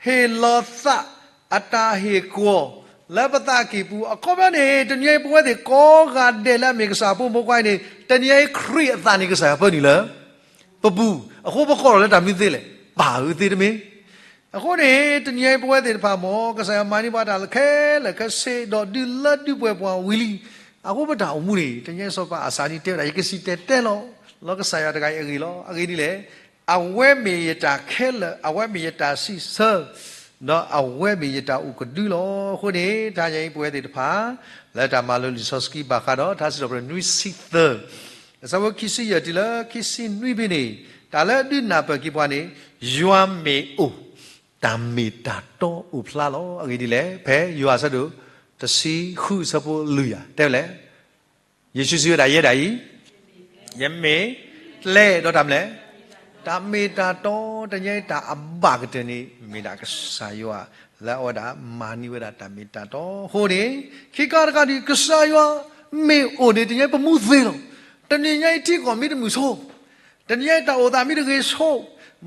ဟ့ၣ်လီၤသးအတၢ်ဟ့ၣ်ကဝီၤ လၢပသးကံၢ်ပူၤ, အခီပညီန့ၣ် တနံၤအံၤပဝဲသ့ၣ်ကိးဂၤဒဲးလၢအမ့ၢ်ကစၢ်ဖိမုၣ်ဖိခွါအံၤန့ၣ် တနံၤအံၤခရံာ်အသးန့ၣ် ကစၢ်ယွၤပၢနုာ်လၢပပူၤ, အဃိပဃီထီၣ်လၢတၢ်မနုၤသ့လဲၣ်, ပၢ်ဧၢသ့တမ့ၢ်. အဃိန့ၣ် တနံၤအံၤပဝဲသ့ၣ်တဖၣ်မ့ၢ် ကစၢ်ယွၤမၤန့ၢ်ပှၤတၢ်ခဲလၢာ်ခဲဆ့ ဒီးဒုးလၢဒုးပှဲၤပှၤဝံၤလံ, အဃိပတၢ်အိၣ်မူန့ၣ် တနံၤအံၤစီၤပၤအစးနံၤတဲဝဲဒၣ် ယကစံၣ်တဲၤတဲလီၤ လၢကစၢ်ယွၤတဂၤအံၤအဂ့ၢ်လီၤ. အဂ့ၢ်ဒ်လဲၣ်, အဝဲမ့ၢ်ယတၢ်ခဲလၢာ်, အဝဲမ့ၢ်ယတၢ်စံးဆၢ, ဒီးအဝဲမ့ၢ်ယတၢ်အိၣ်ကဒုလီၤ. အဃိန့ၣ် တနံၤအံၤပဝဲသ့ၣ်တဖၣ် လၢတၢ်မၤလိလံာ်စီဆှံဘၣ်ဃးဒီး ထါစံးထီၣ်ပတြၢၤနွံဆံသၢ အဆၢဖိခံဆံယဲၢ်တုၤလၢခံဆံနွံဖဲန့ၣ်, တၢ်လၢဒုးနၢ်ပၢၢ်က့ၤပှၤန့ၣ်, ယွၤမ့ၢ်အိၣ်, တၢ်မ့ၢ်တၢ်တီအိၣ်ဖျါလီၤ. အဂ့ၢ်ဒ်လဲၣ်, ဖဲယိၤဟၣ်အဆၢဒိၣ်တဆံဃုအဆၢဖိလွံၢ်ယၤ တဲဝဲလဲၣ်, ယ့ၣ်ၡူးစံးဝဲဒၣ်ယဲဒၣ်အံၤ, ယမ့ၢ်ကျဲဒီးတၢ်မနုၤလဲၣ်, တၢ်မ့ၢ်တၢ်တီ, တနံၤအံၤတၢ်အဘၣ်ကတၢၢ်န့ၣ် မ့ၢ်ဒၣ်ကစၢ်ယွၤ လၢအဝဲဒၣ်မၤန့ၢ်ဝဲဒၣ်တၢ်မ့ၢ်တၢ်တီ. အဃိန့ၣ် ခံခါတခါဒီး ကစၢ်ယွၤမ့ၢ်အိၣ်န့ၣ် တနံၤအံၤပမူသ့လီၤ. တနံၤညါအံၤထံကီၢ်မ့ၢ်တမုာ်ဆိ တနံၤညါအံၤတၢ်အိၣ်သးမ့ၢ်တဂ့ၤဆိ,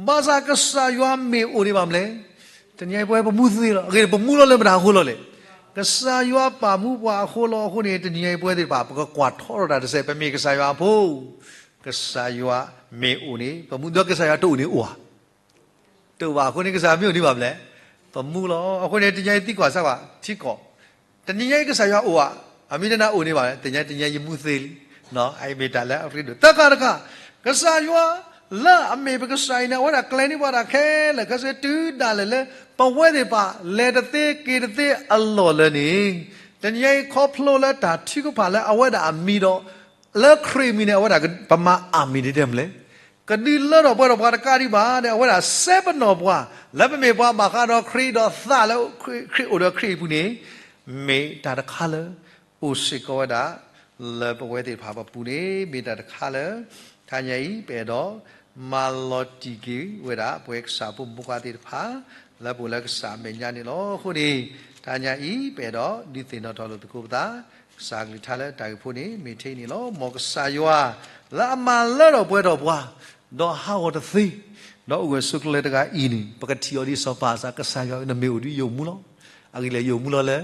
ဘၣ်ဆၣ်ကစၢ်ယွၤမ့ၢ်အိၣ်န့ၣ်ဘၣ်မနုၤလဲၣ်, တနံၤညါအံၤပဝဲပမူသ့လီၤ. အဂ့ၢ်ပမူလီၤလၢမတၤအဃိလီၤလဲၣ်. ကစၢ်ယွၤပာ်မူပှၤအဃိလီၤ. အဃိန့ၣ် တနံၤညါအံၤပဝဲသ့ၣ်တဖၣ် ပကကွၢ်ထီထီၣ်တၢ်တစဲး, ပမ့ၢ်ကစၢ်ယွၤအဖိ, ကစၢ်ယွၤမ့ၢ်အိၣ်န့ၣ် ပမူ, ဒီးကစၢ်ယွၤတအိၣ်န့ၣ်အိၣ်ဧါ. တအိၣ်ဘၣ်. အဃိန့ၣ် ကစၢ်ယွၤမ့ၢ်အိၣ်န့ၣ်ဘၣ်မနုၤလဲၣ်, ပမူလီၤ. အဃိန့ၣ် တနံၤညါအံၤသံကွၢ်စၢ်ကွၢ် ထံကီၢ်, တနံၤညါအံၤကစၢ်ယွၤအိၣ်ဧါ, အမ့ၢ်တအိၣ်န့ၣ်ဘၣ်, တနံၤညါအံၤယမူသ့လံ. အအံၤမ့ၢ်တၢ်လၢအရ့ဒိၣ်. သၢခါတခါ, ကစၢ်ယွၤလၢအမ့ၢ်ပကစၢ်အံၤန့ၣ် အဝဲဒၣ်ကျဲၤန့ၢ်ပှၤတၢ်ခဲလၢာ်ခဲဆ့ တုၤဒၣ်လဲာ်လၢ ပဝဲသ့ၣ်တဖၣ် လဲၤတသ့က့ၤတသ့အလီၢ်လၢန့ၣ်, တနံၤညါအံၤခီဖျိလၢတၢ်ထုကဖၣ်လၢအဝဲဒၣ်အမံၤဒီး လၢခရံာ်အမံၤန့ၣ် အဝဲဒၣ်ပမၤအၤမ့ၣ်န့ၣ်တဲမနုၤလဲၣ်, ကဒုးလၢထီၣ်ပှဲၤထီၣ်ပှၤတကးဒံးဘၣ်န့ၣ် အဝဲဒၣ်စဲပနီၣ်ပှၤ လၢပမ့ၢ်ပှၤဘၣ်ဃးဒီးခရံာ်ဒီးသးလၢခရံာ်အိၣ်ဒီးခရံာ်အပူၤန့ၣ်, မ့ၢ်တၢ်တခါလၢ အိၣ်စ့ၢ်ကီးဝဲဒၣ် လၢပဝဲသ့ၣ်တဖၣ်ပပူၤန့ၣ် မ့ၢ်တၢ်တခါလၢ တနံၤညါအံၤ ပအဲၣ်ဒိးမၤလီၤတံၢ်က့ၤဝဲဒၣ် ပဝဲကစၢ်ဖိမုၣ်ဖိခွါသ့ၣ်တဖၣ် လၢပအိၣ်လၢကစၢ်အမဲာ်ညါန့ၣ်လီၤ. အဃိန့ၣ် တနံၤညါအံၤ ပအဲၣ်ဒိးဒုးသ့ၣ်နီၣ်ထီၣ်လိာ်သကိးပသး ကစၢ်ကလုၢ်ကထါလၢတၢ်ဂ့ၢ်ဖိန့ၣ် မ့ၢ်ထဲအံၤန့ၣ်လီၤ. မ်ကစၢ်ယွၤ လၢအမၤလၢထီၣ်ပှဲၤထီၣ်ပှၤ ဒီးဟးဂီၤတသ့ ဒီးအိၣ်ဂၢၢ်ဆိးကျၢၤတဂၤအံၤန့ၣ် ပကထံၣ်အီၤဒ်စီၤပၤအသိး ကစၢ်ယွၤဧၢ နမ့ၢ်အိၣ်ဒီးယအိၣ်မူလီၤ. အဂ့ၢ်ဒ်လဲၣ် ယအိၣ်မူလီၤလၢ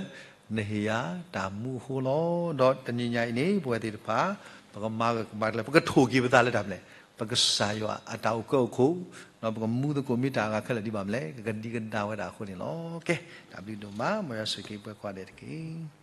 နဟ့ၣ်ယၤတၢ်မူအဃိလီၤ. ဒီးတနံၤညါအံၤန့ၣ် ပဝဲသ့ၣ်တဖၣ် ပကမၤဂၢၢ်ကမၤကျၢၤ ပကထိၣ်က့ၤပသးလၢတၢ်မနုၤလဲၣ်, ပကစၢ်ယွၤအတၢ်အိၣ်ကၢအိၣ်ခိၣ်, ဒီးပကမူသကိးမ့ၢ်တၢ်အဂၤခဲလၢာ်ဒံးဘၣ်မနုၤလဲၣ်, ကကဒံကဒါဝဲဒၣ်အဃိန့ၣ်လီၤ. ကဲ, တၢ်ဘျုးဒိၣ်မး, မ်ယွၤဆိၣ်ဂ့ၤပှၤကိးဂၤဒဲးတက့ၢ်.